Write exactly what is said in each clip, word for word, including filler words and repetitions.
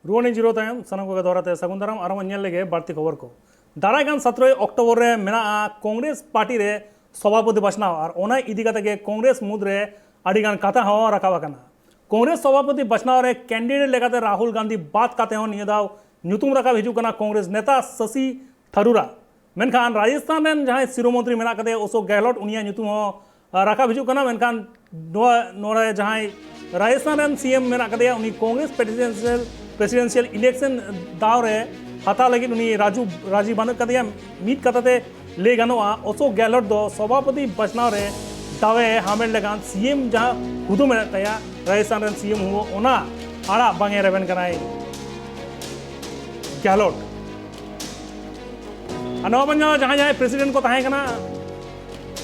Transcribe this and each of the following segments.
ᱨᱩᱣᱟᱹᱲ ᱤᱧ ᱡᱤᱨᱟᱹᱣ ᱛᱟᱭᱚᱢ ᱥᱟᱱᱟᱢ ᱠᱚᱜᱮ ᱫᱚᱦᱲᱟ ᱛᱮ ᱥᱟᱹᱜᱩᱱ ᱫᱟᱨᱟᱢ᱾ ᱟᱨ ᱵᱚᱱ ᱧᱮᱞ ᱞᱮᱜᱮ ᱵᱟᱹᱲᱛᱤ ᱠᱷᱚᱵᱚᱨ ᱠᱚ᱾ ᱫᱟᱨᱟᱭ ᱠᱟᱱ ᱥᱟᱛᱮᱨᱚᱭ ᱚᱠᱴᱳᱵᱚᱨ ᱨᱮ ᱢᱮᱱᱟᱜᱼᱟ ᱠᱚᱝᱜᱨᱮᱥ ᱯᱟᱨᱴᱤ ᱨᱮ ᱥᱚᱵᱷᱟᱯᱚᱛᱤ ᱵᱟᱪᱷᱱᱟᱣ, ᱟᱨ ᱚᱱᱟ ᱤᱫᱤ ᱠᱟᱛᱮ ᱜᱮ ᱠᱚᱝᱜᱨᱮᱥ ᱢᱩᱫᱽ ᱨᱮ ᱟᱹᱰᱤ ᱜᱟᱱ ᱠᱟᱛᱷᱟ ᱦᱚᱸ ᱨᱟᱠᱟᱵ ᱟᱠᱟᱱᱟ᱾ ᱠᱚᱝᱜᱨᱮᱥ ᱥᱚᱵᱷᱟᱯᱚᱛᱤ ᱵᱟᱪᱷᱱᱟᱣ ᱨᱮ ᱠᱮᱱᱰᱤᱰᱮᱴ ᱞᱮᱠᱟᱛᱮ ᱨᱟᱦᱩᱞ ᱜᱟᱱᱫᱷᱤ ᱵᱟᱫ ᱠᱟᱛᱮ ᱦᱚᱸ ᱱᱤᱭᱟᱹ ᱫᱷᱟᱣ ᱧᱩᱛᱩᱢ ᱨᱟᱠᱟᱵ ᱦᱤᱡᱩᱜ ᱠᱟᱱᱟ ᱠᱚᱝᱜᱨᱮᱥ ᱱᱮᱛᱟ ᱥᱚᱥᱤ ᱛᱷᱟᱨᱩᱨ ᱟᱜ᱾ ᱢᱮᱱᱠᱷᱟᱱ ᱨᱟᱡᱚᱥᱛᱷᱟᱱ ᱨᱮᱱ ᱡᱟᱦᱟᱸᱭ ᱥᱤᱨᱟᱹ ᱢᱚᱱᱛᱨᱤ ᱢᱮᱱᱟᱜ ᱠᱟᱫᱮᱭᱟ ᱚᱥᱳᱠ ᱜᱮᱦᱞᱚᱴ, ᱩᱱᱤᱭᱟᱜ ᱧᱩᱛᱩᱢ ᱦᱚᱸ ᱨᱟᱠᱟᱵ ᱦᱤᱡᱩᱜ ᱠᱟᱱᱟ᱾ ᱢᱮᱱᱠᱷᱟᱱ ᱱᱚᱣᱟ, ᱱᱚᱰᱮ ᱡᱟᱦᱟᱸᱭ ᱨᱟᱡᱚᱥᱛᱷᱟᱱ ᱨᱮᱱ ᱥᱤ ᱮᱢ ᱢᱮᱱᱟᱜ ᱠᱟᱫᱮᱭᱟ, ᱩᱱᱤ ᱠᱚᱝᱜᱨᱮᱥ ᱯᱨᱮᱥᱤᱰᱮᱱᱥᱤᱭᱟᱞ, ᱯᱨᱮᱥᱤᱰᱮᱱᱥᱤᱭᱟᱞ ᱤᱞᱮᱠᱥᱚᱱ ᱫᱟᱣ ᱨᱮ ᱦᱟᱛᱟᱣ ᱞᱟᱹᱜᱤᱫ ᱩᱱᱤ ᱨᱟᱡᱩ, ᱨᱟᱡᱤ ᱵᱟᱹᱱᱩᱜ ᱠᱟᱫᱮᱭᱟ᱾ ᱢᱤᱫ ᱠᱟᱛᱷᱟ ᱛᱮ ᱞᱟᱹᱭ ᱜᱟᱱᱚᱜᱼᱟ, ᱚᱥᱳᱠ ᱜᱮᱦᱞᱚᱴ ᱫᱚ ᱥᱚᱵᱷᱟᱯᱚᱛᱤ ᱵᱟᱪᱷᱱᱟᱣ ᱨᱮ ᱫᱟᱣᱮ ᱦᱟᱢᱮᱴ ᱞᱮᱠᱷᱟᱱ ᱥᱤ ᱮᱢ ᱡᱟᱦᱟᱸ ᱦᱩᱫᱟᱹ ᱢᱮᱱᱟᱜ ᱛᱟᱭᱟ ᱨᱟᱡᱚᱥᱛᱷᱟᱱ ᱨᱮᱱ ᱥᱤ ᱮᱢ ᱦᱩᱫᱟᱹ, ᱚᱱᱟ ᱟᱲᱟᱜ ᱵᱟᱝ ᱮ ᱨᱮᱵᱮᱱ ᱠᱟᱱᱟᱭ ᱜᱮᱦᱞᱚᱴ᱾ ᱟᱨ ᱱᱚᱣᱟ ᱵᱚᱱ ᱧᱮᱞᱟ, ᱡᱟᱦᱟᱸᱭ ᱡᱟᱦᱟᱸᱭ ᱯᱨᱮᱥᱤᱰᱮᱱᱴ ᱠᱚ ᱛᱟᱦᱮᱸ ᱠᱟᱱᱟ,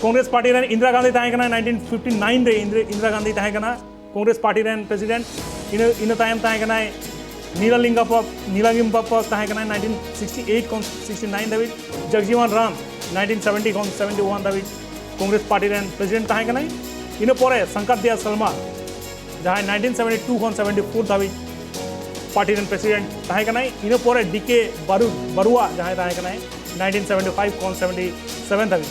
ᱠᱚᱝᱜᱨᱮᱥ ᱯᱟᱨᱴᱤ ᱨᱮᱱ ᱤᱱᱫᱤᱨᱟ ᱜᱟᱱᱫᱷᱤ ᱛᱟᱦᱮᱸ ᱠᱟᱱᱟ, ᱱᱟᱭᱤᱱᱴᱤᱱ ᱯᱷᱤᱯᱴᱤ ᱱᱟᱭᱤᱱ ᱨᱮ ᱤᱱᱫᱤᱨᱟ, ᱤᱱᱫᱤᱨᱟ ᱜᱟᱱᱫᱷᱤ ᱛᱟᱦᱮᱸ ᱠᱟᱱᱟ ᱠᱚᱝᱜᱨᱮᱥ ᱯᱟᱨᱴᱤ ᱨᱮᱱ ᱯᱨᱮᱥᱤᱰᱮᱱᱴ᱾ ᱤᱱᱟᱹ, ᱤᱱᱟᱹ ᱛᱟᱭᱚᱢ ᱛᱟᱦᱮᱸ ᱠᱟᱱᱟᱭ ᱱᱤᱞᱟᱞᱤᱝᱜᱟᱯᱯᱟ, ᱱᱤᱞᱟᱞᱤᱝᱜᱟᱯᱯᱟ ᱛᱟᱦᱮᱸ ᱠᱟᱱᱟᱭ ᱱᱟᱭᱤᱱᱴᱤᱱ ᱥᱤᱠᱥᱴᱤ ᱮᱭᱤᱴ ᱠᱷᱚᱱ ᱥᱤᱠᱥᱴᱤ ᱱᱟᱭᱤᱱ ᱫᱷᱟᱹᱵᱤᱡ, ᱡᱚᱜᱽᱡᱤᱵᱚᱱ ᱨᱟᱢ ᱱᱟᱭᱤᱱᱴᱤᱱ ᱥᱮᱵᱷᱮᱱᱴᱤ ᱠᱷᱚᱱ ᱥᱮᱵᱷᱮᱱᱴᱤ ᱣᱟᱱ ᱫᱷᱟᱹᱵᱤᱡ ᱠᱚᱝᱜᱨᱮᱥ ᱯᱟᱨᱴᱤ ᱨᱮᱱ ᱯᱨᱮᱥᱤᱰᱮᱱᱴ ᱛᱟᱦᱮᱸ ᱠᱟᱱᱟᱭ᱾ ᱤᱱᱟᱹ ᱯᱚᱨᱮ ᱥᱟᱝᱠᱟᱫ ᱫᱮᱭᱟ ᱥᱟᱞᱢᱟ, ᱡᱟᱦᱟᱸᱭ ᱱᱟᱭᱤᱱᱴᱤᱱ ᱥᱮᱵᱷᱮᱱᱴᱤ ᱴᱩ ᱠᱷᱚᱱ ᱥᱮᱵᱷᱮᱱᱴᱤ ᱯᱷᱳᱨ ᱫᱷᱟᱹᱵᱤᱡ ᱯᱟᱨᱴᱤ ᱨᱮᱱ ᱯᱨᱮᱥᱤᱰᱮᱱᱴ ᱛᱟᱦᱮᱸ ᱠᱟᱱᱟᱭ᱾ ᱤᱱᱟᱹ ᱯᱚᱨᱮ ᱰᱤ ᱠᱮ ᱵᱟᱨᱩ, ᱵᱟᱨᱩᱣᱟ, ᱡᱟᱦᱟᱸᱭ ᱛᱟᱦᱮᱸ ᱠᱟᱱᱟᱭ ᱱᱟᱭᱤᱱᱴᱤᱱ ᱥᱮᱵᱷᱮᱱᱴᱤ ᱯᱷᱟᱭᱤᱵᱷ ᱠᱷᱚᱱ ᱥᱮᱵᱷᱮᱱᱴᱤ ᱥᱮᱵᱷᱮᱱ ᱫᱷᱟᱹᱵᱤᱡ᱾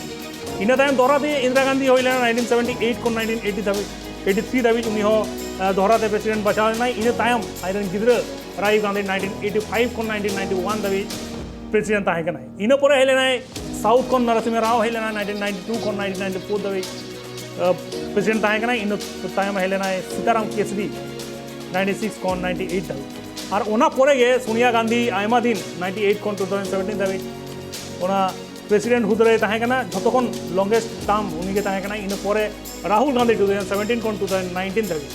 ᱤᱱᱟᱹ ᱛᱟᱭᱚᱢ ᱫᱚᱦᱲᱟ ᱛᱮ ᱤᱱᱫᱤᱨᱟ ᱜᱟᱱᱫᱷᱤ ᱦᱩᱭ ᱞᱮᱱᱟ ᱱᱟᱭᱤᱱᱴᱤᱱ ᱥᱮᱵᱷᱮᱱᱴᱤ ᱮᱭᱤᱴ ᱠᱷᱚᱱ ᱱᱟᱭᱤᱱᱴᱤᱱ ᱮᱭᱤᱴᱤ ᱫᱷᱟᱹᱵᱤᱡ, ᱮᱭᱤᱴᱤ ᱛᱷᱨᱤ ᱫᱷᱟᱹᱵᱤᱡ ᱩᱱᱤ ᱦᱚᱸ, ᱟᱸ, ᱫᱚᱦᱲᱟ ᱛᱮ ᱯᱨᱮᱥᱤᱰᱮᱱᱴ ᱵᱟᱪᱷᱟᱣ ᱞᱮᱱᱟᱭ᱾ ᱤᱱᱟᱹ ᱛᱟᱭᱚᱢ ᱟᱡᱨᱮᱱ ᱜᱤᱫᱽᱨᱟᱹ Rajiv Gandhi nineteen eighty five ᱠᱷᱚᱱ ᱱᱟᱭᱤᱱᱴᱤᱱ ᱱᱟᱭᱤᱱᱴᱤ ᱣᱟᱱ ᱫᱷᱟᱹᱵᱤᱡ ᱯᱨᱮᱥᱤᱰᱮᱱᱴ ᱛᱟᱦᱮᱸ ᱠᱟᱱᱟᱭ᱾ ᱤᱱᱟᱹ ᱯᱚᱨᱮ ᱦᱮᱡ ᱞᱮᱱᱟᱭ ᱥᱟᱣᱩᱛᱷ ᱠᱷᱚᱱ ᱱᱟᱨᱟᱥᱤᱢᱦᱟ ᱨᱟᱣ ᱦᱮᱡ ᱞᱮᱱᱟᱭ ᱱᱟᱭᱤᱱᱴᱤᱱ ᱱᱟᱭᱤᱱᱴᱤ ᱴᱩ ᱠᱷᱚᱱ ᱱᱟᱭᱤᱱᱴᱤᱱ ᱱᱟᱭᱤᱱᱴᱤ ᱯᱷᱳᱨ ᱫᱷᱟᱹᱵᱤᱡ, ᱟᱸ, ᱯᱨᱮᱥᱤᱰᱮᱱᱴ ᱛᱟᱦᱮᱸ ᱠᱟᱱᱟᱭ᱾ ᱤᱱᱟᱹ ᱛᱟᱭᱚᱢ ᱦᱮᱡ ᱞᱮᱱᱟᱭ ᱥᱤᱛᱟᱨᱟᱢ ᱠᱮᱥᱨᱤ ᱱᱟᱭᱤᱱᱴᱤ ᱥᱤᱠᱥ ᱠᱷᱚᱱ ᱱᱟᱭᱤᱱᱴᱤ ᱮᱭᱤᱴ ᱫᱷᱟᱹᱵᱤᱡ᱾ ᱟᱨ ᱚᱱᱟ ᱯᱚᱨᱮ ᱜᱮ ᱥᱳᱱᱤᱭᱟ ᱜᱟᱱᱫᱷᱤ ᱟᱭᱢᱟ ᱫᱤᱱ, ᱱᱟᱭᱤᱱᱴᱤ ᱮᱭᱤᱴ ᱠᱷᱚᱱ ᱴᱩ ᱛᱷᱟᱣᱡᱮᱱᱰ ᱥᱮᱵᱷᱮᱱᱴᱤᱱ ᱫᱷᱟᱹᱵᱤᱡ, ᱚᱱᱟ ᱯᱨᱮᱥᱤᱰᱮᱱᱴ ᱦᱩᱫᱟᱹ ᱨᱮ ᱛᱟᱦᱮᱸ ᱠᱟᱱᱟ᱾ ᱡᱷᱚᱛᱚ ᱠᱷᱚᱱ ᱞᱚᱝᱜᱮᱥᱴ ᱴᱟᱨᱢ ᱩᱱᱤ ᱜᱮ ᱛᱟᱦᱮᱸ ᱠᱟᱱᱟ᱾ ᱤᱱᱟᱹ ᱯᱚᱨᱮ Rahul Gandhi two thousand seventeen ᱠᱷᱚᱱ ᱴᱩ ᱛᱷᱟᱣᱡᱮᱱᱰ ᱱᱟᱭᱤᱱᱴᱤᱱ ᱫᱷᱟᱹᱵᱤᱡ᱾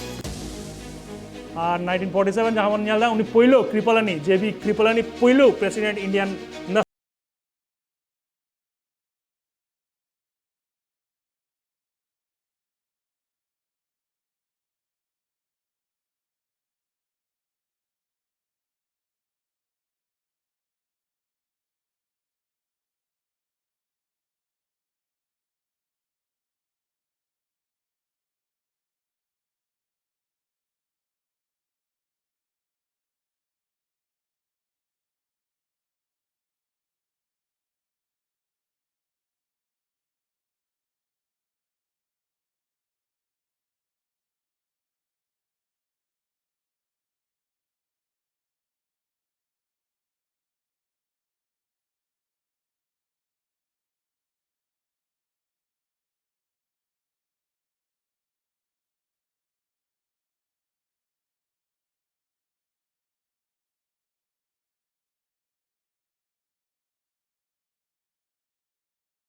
ᱟᱨ ᱱᱟᱭᱤᱱᱴᱤᱱ ᱯᱷᱳᱨᱴᱤ ᱥᱮᱵᱷᱮᱱ ᱡᱟᱦᱟᱸ ᱵᱚᱱ ᱧᱮᱞ ᱮᱫᱟ, ᱩᱱᱤ ᱯᱳᱭᱞᱳ ᱠᱨᱤᱯᱟᱞᱟᱱᱤ, ᱡᱮ ᱵᱤ ᱠᱨᱤᱯᱟᱞᱟᱱᱤ ᱯᱳᱭᱞᱳ ᱯᱨᱮᱥᱤᱰᱮᱱᱴ ᱤᱱᱰᱤᱭᱟᱱ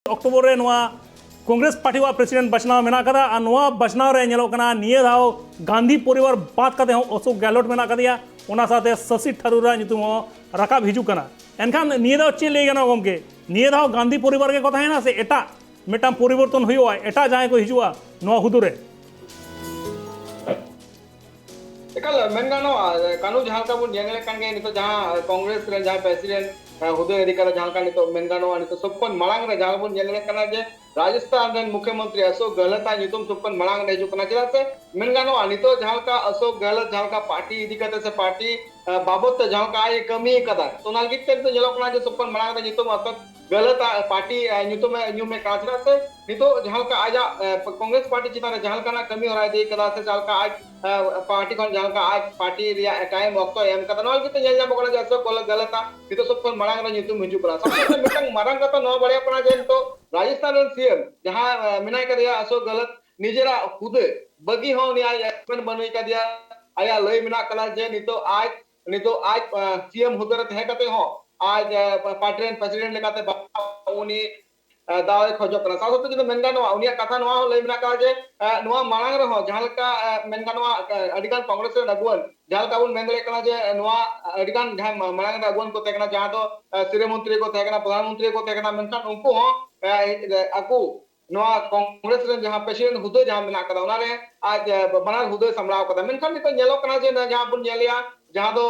ᱚᱠᱴᱳᱵᱚᱨ ᱨᱮ ᱱᱚᱣᱟ ᱠᱚᱝᱜᱨᱮᱥ ᱯᱟᱨᱴᱤᱣᱟᱜ ᱯᱨᱮᱥᱤᱰᱮᱱᱴ ᱵᱟᱪᱷᱱᱟᱣ ᱢᱮᱱᱟᱜ ᱟᱠᱟᱫᱟ᱾ ᱟᱨ ᱱᱚᱣᱟ ᱵᱟᱪᱷᱱᱟᱣ ᱨᱮ ᱧᱮᱞᱚᱜ ᱠᱟᱱᱟ, ᱱᱤᱭᱟᱹ ᱫᱷᱟᱣ ᱜᱟᱱᱫᱷᱤ ᱯᱚᱨᱤᱵᱟᱨ ᱵᱟᱫ ᱠᱟᱛᱮ ᱦᱚᱸ ᱚᱥᱳᱠ ᱜᱮᱦᱞᱳᱴ ᱢᱮᱱᱟᱜ ᱟᱠᱟᱫᱮᱭᱟ, ᱚᱱᱟ ᱥᱟᱶᱛᱮ ᱥᱚᱥᱤ ᱛᱷᱟᱨᱩᱨ ᱟᱜ ᱧᱩᱛᱩᱢ ᱦᱚᱸ ᱨᱟᱠᱟᱵ ᱦᱤᱡᱩᱜ ᱠᱟᱱᱟ᱾ ᱮᱱᱠᱷᱟᱱ ᱱᱤᱭᱟᱹ ᱫᱷᱟᱣ ᱪᱮᱫ ᱞᱟᱹᱭ ᱜᱟᱱᱚᱜᱼᱟ ᱜᱚᱢᱠᱮ, ᱱᱤᱭᱟᱹ ᱫᱷᱟᱣ ᱜᱟᱱᱫᱷᱤ ᱯᱚᱨᱤᱵᱟᱨ ᱜᱮᱠᱚ ᱛᱟᱦᱮᱱᱟ ᱥᱮ ᱮᱴᱟᱜ ᱢᱤᱫᱴᱟᱝ ᱯᱚᱨᱤᱵᱚᱨᱛᱚᱱ ᱦᱩᱭᱩᱜᱼᱟ, ᱮᱴᱟᱜ ᱡᱟᱦᱟᱸᱭ ᱠᱚ ᱦᱤᱡᱩᱜᱼᱟ ᱱᱚᱣᱟ ᱦᱩᱫᱟᱹ ᱨᱮ? ᱮᱠᱟᱞ ᱢᱮᱱ ᱜᱟᱱᱚᱜᱼᱟ, ᱠᱟᱹᱱᱩ ᱡᱟᱦᱟᱸ ᱞᱮᱠᱟ ᱵᱚᱱ ᱧᱮᱞ ᱧᱮᱞᱮᱫ ᱠᱟᱱ ᱜᱮ, ᱱᱤᱛᱚᱜ ᱡᱟᱦᱟᱸ ᱠᱚᱝᱜᱨᱮᱥ ᱨᱮᱱ ᱡᱟᱦᱟᱸᱭ ᱯᱨᱮᱥᱤᱰᱮᱱᱴ ᱦᱩᱫᱟᱹ ᱤᱫᱤ ᱠᱟᱛᱮ ᱡᱟᱦᱟᱸ ᱞᱮᱠᱟ ᱱᱤᱛᱚᱜ ᱢᱮᱱ ᱜᱟᱱᱚᱜᱼᱟ, ᱱᱤᱛᱚᱜ ᱥᱚᱵ ᱠᱷᱚᱱ ᱢᱟᱲᱟᱝ ᱨᱮ ᱡᱟᱦᱟᱸ ᱵᱚᱱ ᱧᱮᱞ ᱧᱮᱞᱮᱫ ᱠᱟᱱᱟ ᱡᱮ ᱨᱟᱡᱚᱥᱛᱷᱟᱱ ᱨᱮᱱ ᱢᱩᱠᱷᱭᱚᱢᱚᱱᱛᱨᱤ ᱚᱥᱳᱠ ᱜᱮᱦᱞᱚᱛ ᱟᱜ ᱧᱩᱛᱩᱢ ᱥᱚᱵ ᱠᱷᱚᱱ ᱢᱟᱲᱟᱝ ᱨᱮ ᱦᱤᱡᱩᱜ ᱠᱟᱱᱟ᱾ ᱪᱮᱫᱟᱜ ᱥᱮ ᱢᱮᱱ ᱜᱟᱱᱚᱜᱼᱟ, ᱱᱤᱛᱚᱜ ᱡᱟᱦᱟᱸ ᱞᱮᱠᱟ ᱚᱥᱳᱠ ᱜᱮᱦᱞᱚᱛ ᱡᱟᱦᱟᱸ ᱞᱮᱠᱟ ᱯᱟᱨᱴᱤ ᱤᱫᱤ ᱠᱟᱛᱮ ᱥᱮ ᱯᱟᱨᱴᱤ ᱵᱟᱵᱚᱛ ᱛᱮ ᱡᱟᱦᱟᱸ ᱞᱮᱠᱟ ᱟᱡ ᱮ ᱠᱟᱹᱢᱤ ᱠᱟᱫᱟ, ᱛᱚ ᱚᱱᱟ ᱞᱟᱹᱜᱤᱫ ᱛᱮ ᱱᱤᱛᱚᱜ ᱧᱮᱞᱚᱜ ᱠᱟᱱᱟ ᱡᱮ ᱥᱚᱵ ᱠᱷᱚᱱ ᱢᱟᱲᱟᱝ ᱨᱮ ᱧᱩᱛᱩᱢ ᱚᱥᱳᱠ ᱜᱮᱦᱞᱚᱛ ᱟᱜ ᱯᱟᱨᱴᱤ ᱧᱩᱛᱩᱢ ᱮ ᱧᱩᱢ ᱮ ᱠᱟᱱᱟ᱾ ᱪᱮᱫᱟᱜ ᱥᱮ ᱱᱤᱛᱚᱜ ᱡᱟᱦᱟᱸ ᱞᱮᱠᱟ ᱟᱡᱟᱜ ᱠᱚᱝᱜᱨᱮᱥ ᱯᱟᱨᱴᱤ ᱪᱮᱛᱟᱱ ᱨᱮ ᱡᱟᱦᱟᱸ ᱞᱮᱠᱟᱱᱟᱜ ᱠᱟᱹᱢᱤ ᱦᱚᱨᱟ ᱤᱫᱤ ᱠᱟᱫᱟ ᱥᱮ ᱡᱟᱦᱟᱸ ᱞᱮᱠᱟ ᱟᱡ ᱯᱟᱨᱴᱤ ᱠᱷᱚᱱ ᱡᱟᱦᱟᱸ ᱞᱮᱠᱟ ᱟᱡ ᱯᱟᱨᱴᱤ ᱨᱮᱭᱟᱜ ᱴᱟᱭᱤᱢ ᱚᱠᱛᱚ ᱮᱢ ᱠᱟᱫᱟ, ᱱᱚᱣᱟ ᱞᱟᱹᱜᱤᱫ ᱛᱮ ᱧᱮᱞ ᱧᱟᱢᱚᱜ ᱠᱟᱱᱟ ᱡᱮ ᱚᱥᱳᱠ ᱜᱮᱦᱞᱚᱛ ᱟᱜ ᱱᱤᱛᱚᱜ ᱥᱚᱵ ᱠᱷᱚᱱ ᱢᱟᱲᱟᱝ ᱨᱮ ᱧᱩᱛᱩᱢ ᱦᱤᱡᱩᱜ ᱠᱟᱱᱟ᱾ ᱥᱟᱶᱛᱮ ᱢᱤᱫᱴᱟᱝ ᱢᱟᱨᱟᱝ ᱠᱟᱛᱷᱟ ᱱᱚᱣᱟ ᱵᱟᱲᱟᱭᱚᱜ ᱠᱟᱱᱟ ᱡᱮ ᱱᱤᱛᱚᱜ ᱨᱟᱡᱚᱥᱛᱷᱟᱱ ᱨᱮᱱ ᱥᱤ ᱮᱢ ᱡᱟᱦᱟᱸ ᱢᱮᱱᱟᱭ ᱠᱟᱫᱮᱭᱟ ᱚᱥᱳᱠ ᱜᱮᱦᱞᱚᱛ, ᱱᱤᱡᱮᱨᱟᱜ ᱦᱩᱫᱟᱹ ᱵᱟᱹᱜᱤ ᱦᱚᱸ ᱩᱱᱤ ᱟᱡ ᱮᱠᱥᱯᱮᱱ ᱵᱟᱹᱱᱩᱭ ᱠᱟᱫᱮᱭᱟ᱾ ᱟᱭᱟᱜ ᱞᱟᱹᱭ ᱢᱮᱱᱟᱜ ᱠᱟᱫᱟ ᱡᱮ ᱱᱤᱛᱚᱜ ᱟᱡ ᱱᱤᱛᱚᱜ ᱟᱡ ᱥᱤ ᱮᱢ ᱦᱩᱫᱟᱹ ᱨᱮ ᱛᱟᱦᱮᱸ ᱠᱟᱛᱮ ᱦᱚᱸ ᱟᱡ ᱯᱟᱨᱴᱤ ᱨᱮᱱ ᱯᱨᱮᱥᱤᱰᱮᱱᱴ ᱞᱮᱠᱟᱛᱮ ᱩᱱᱤ ᱫᱟᱣ ᱮ ᱠᱷᱚᱡᱚᱜ ᱠᱟᱱᱟ᱾ ᱥᱟᱶ ᱥᱟᱶᱛᱮ ᱡᱩᱫᱤ ᱢᱮᱱ ᱜᱟᱱᱚᱜᱼᱟ, ᱩᱱᱤᱭᱟᱜ ᱠᱟᱛᱷᱟ ᱱᱚᱣᱟ ᱦᱚᱸ ᱞᱟᱹᱭ ᱢᱮᱱᱟᱜ ᱟᱠᱟᱫᱟ ᱡᱮ ᱱᱚᱣᱟ ᱢᱟᱲᱟᱝ ᱨᱮᱦᱚᱸ ᱡᱟᱦᱟᱸ ᱞᱮᱠᱟ ᱢᱮᱱ ᱜᱟᱱᱚᱜᱼᱟ, ᱟᱹᱰᱤᱜᱟᱱ ᱠᱚᱝᱜᱨᱮᱥ ᱨᱮᱱ ᱟᱹᱜᱩᱣᱟᱹᱱ ᱡᱟᱦᱟᱸ ᱞᱮᱠᱟ ᱵᱚᱱ ᱢᱮᱱ ᱫᱟᱲᱮᱭᱟᱜ ᱠᱟᱱᱟ ᱡᱮ ᱱᱚᱣᱟ ᱟᱹᱰᱤᱜᱟᱱ ᱡᱟᱦᱟᱸᱭ ᱢᱟᱲᱟᱝ ᱨᱮ ᱟᱹᱜᱩᱣᱟᱹᱱ ᱠᱚ ᱛᱟᱦᱮᱸ ᱠᱟᱱᱟ, ᱡᱟᱦᱟᱸ ᱫᱚ ᱥᱤᱨᱟᱹ ᱢᱚᱱᱛᱨᱤ ᱠᱚ ᱛᱟᱦᱮᱸ ᱠᱟᱱᱟ, ᱯᱨᱚᱫᱷᱟᱱ ᱢᱚᱱᱛᱨᱤ ᱠᱚ ᱛᱟᱦᱮᱸ ᱠᱟᱱᱟ, ᱢᱮᱱᱠᱷᱟᱱ ᱩᱱᱠᱩ ᱦᱚᱸ ᱟᱠᱚ ᱱᱚᱣᱟ ᱠᱚᱝᱜᱨᱮᱥ ᱨᱮᱱ ᱡᱟᱦᱟᱸ ᱯᱨᱮᱥᱤᱰᱮᱱᱴ ᱦᱩᱫᱟᱹ ᱡᱟᱦᱟᱸ ᱢᱮᱱᱟᱜ ᱠᱟᱫᱟ, ᱚᱱᱟᱨᱮ ᱟᱡ ᱵᱟᱱᱟᱨ ᱦᱩᱫᱟᱹᱭ ᱥᱟᱢᱵᱲᱟᱣ ᱠᱟᱫᱟ᱾ ᱢᱮᱱᱠᱷᱟᱱ ᱱᱤᱛᱚᱜ ᱧᱮᱞᱚᱜ ᱠᱟᱱᱟ ᱡᱮ ᱡᱟᱦᱟᱸ ᱵᱚᱱ ᱧᱮᱞᱮᱜᱼᱟ, ᱡᱟᱦᱟᱸ ᱫᱚ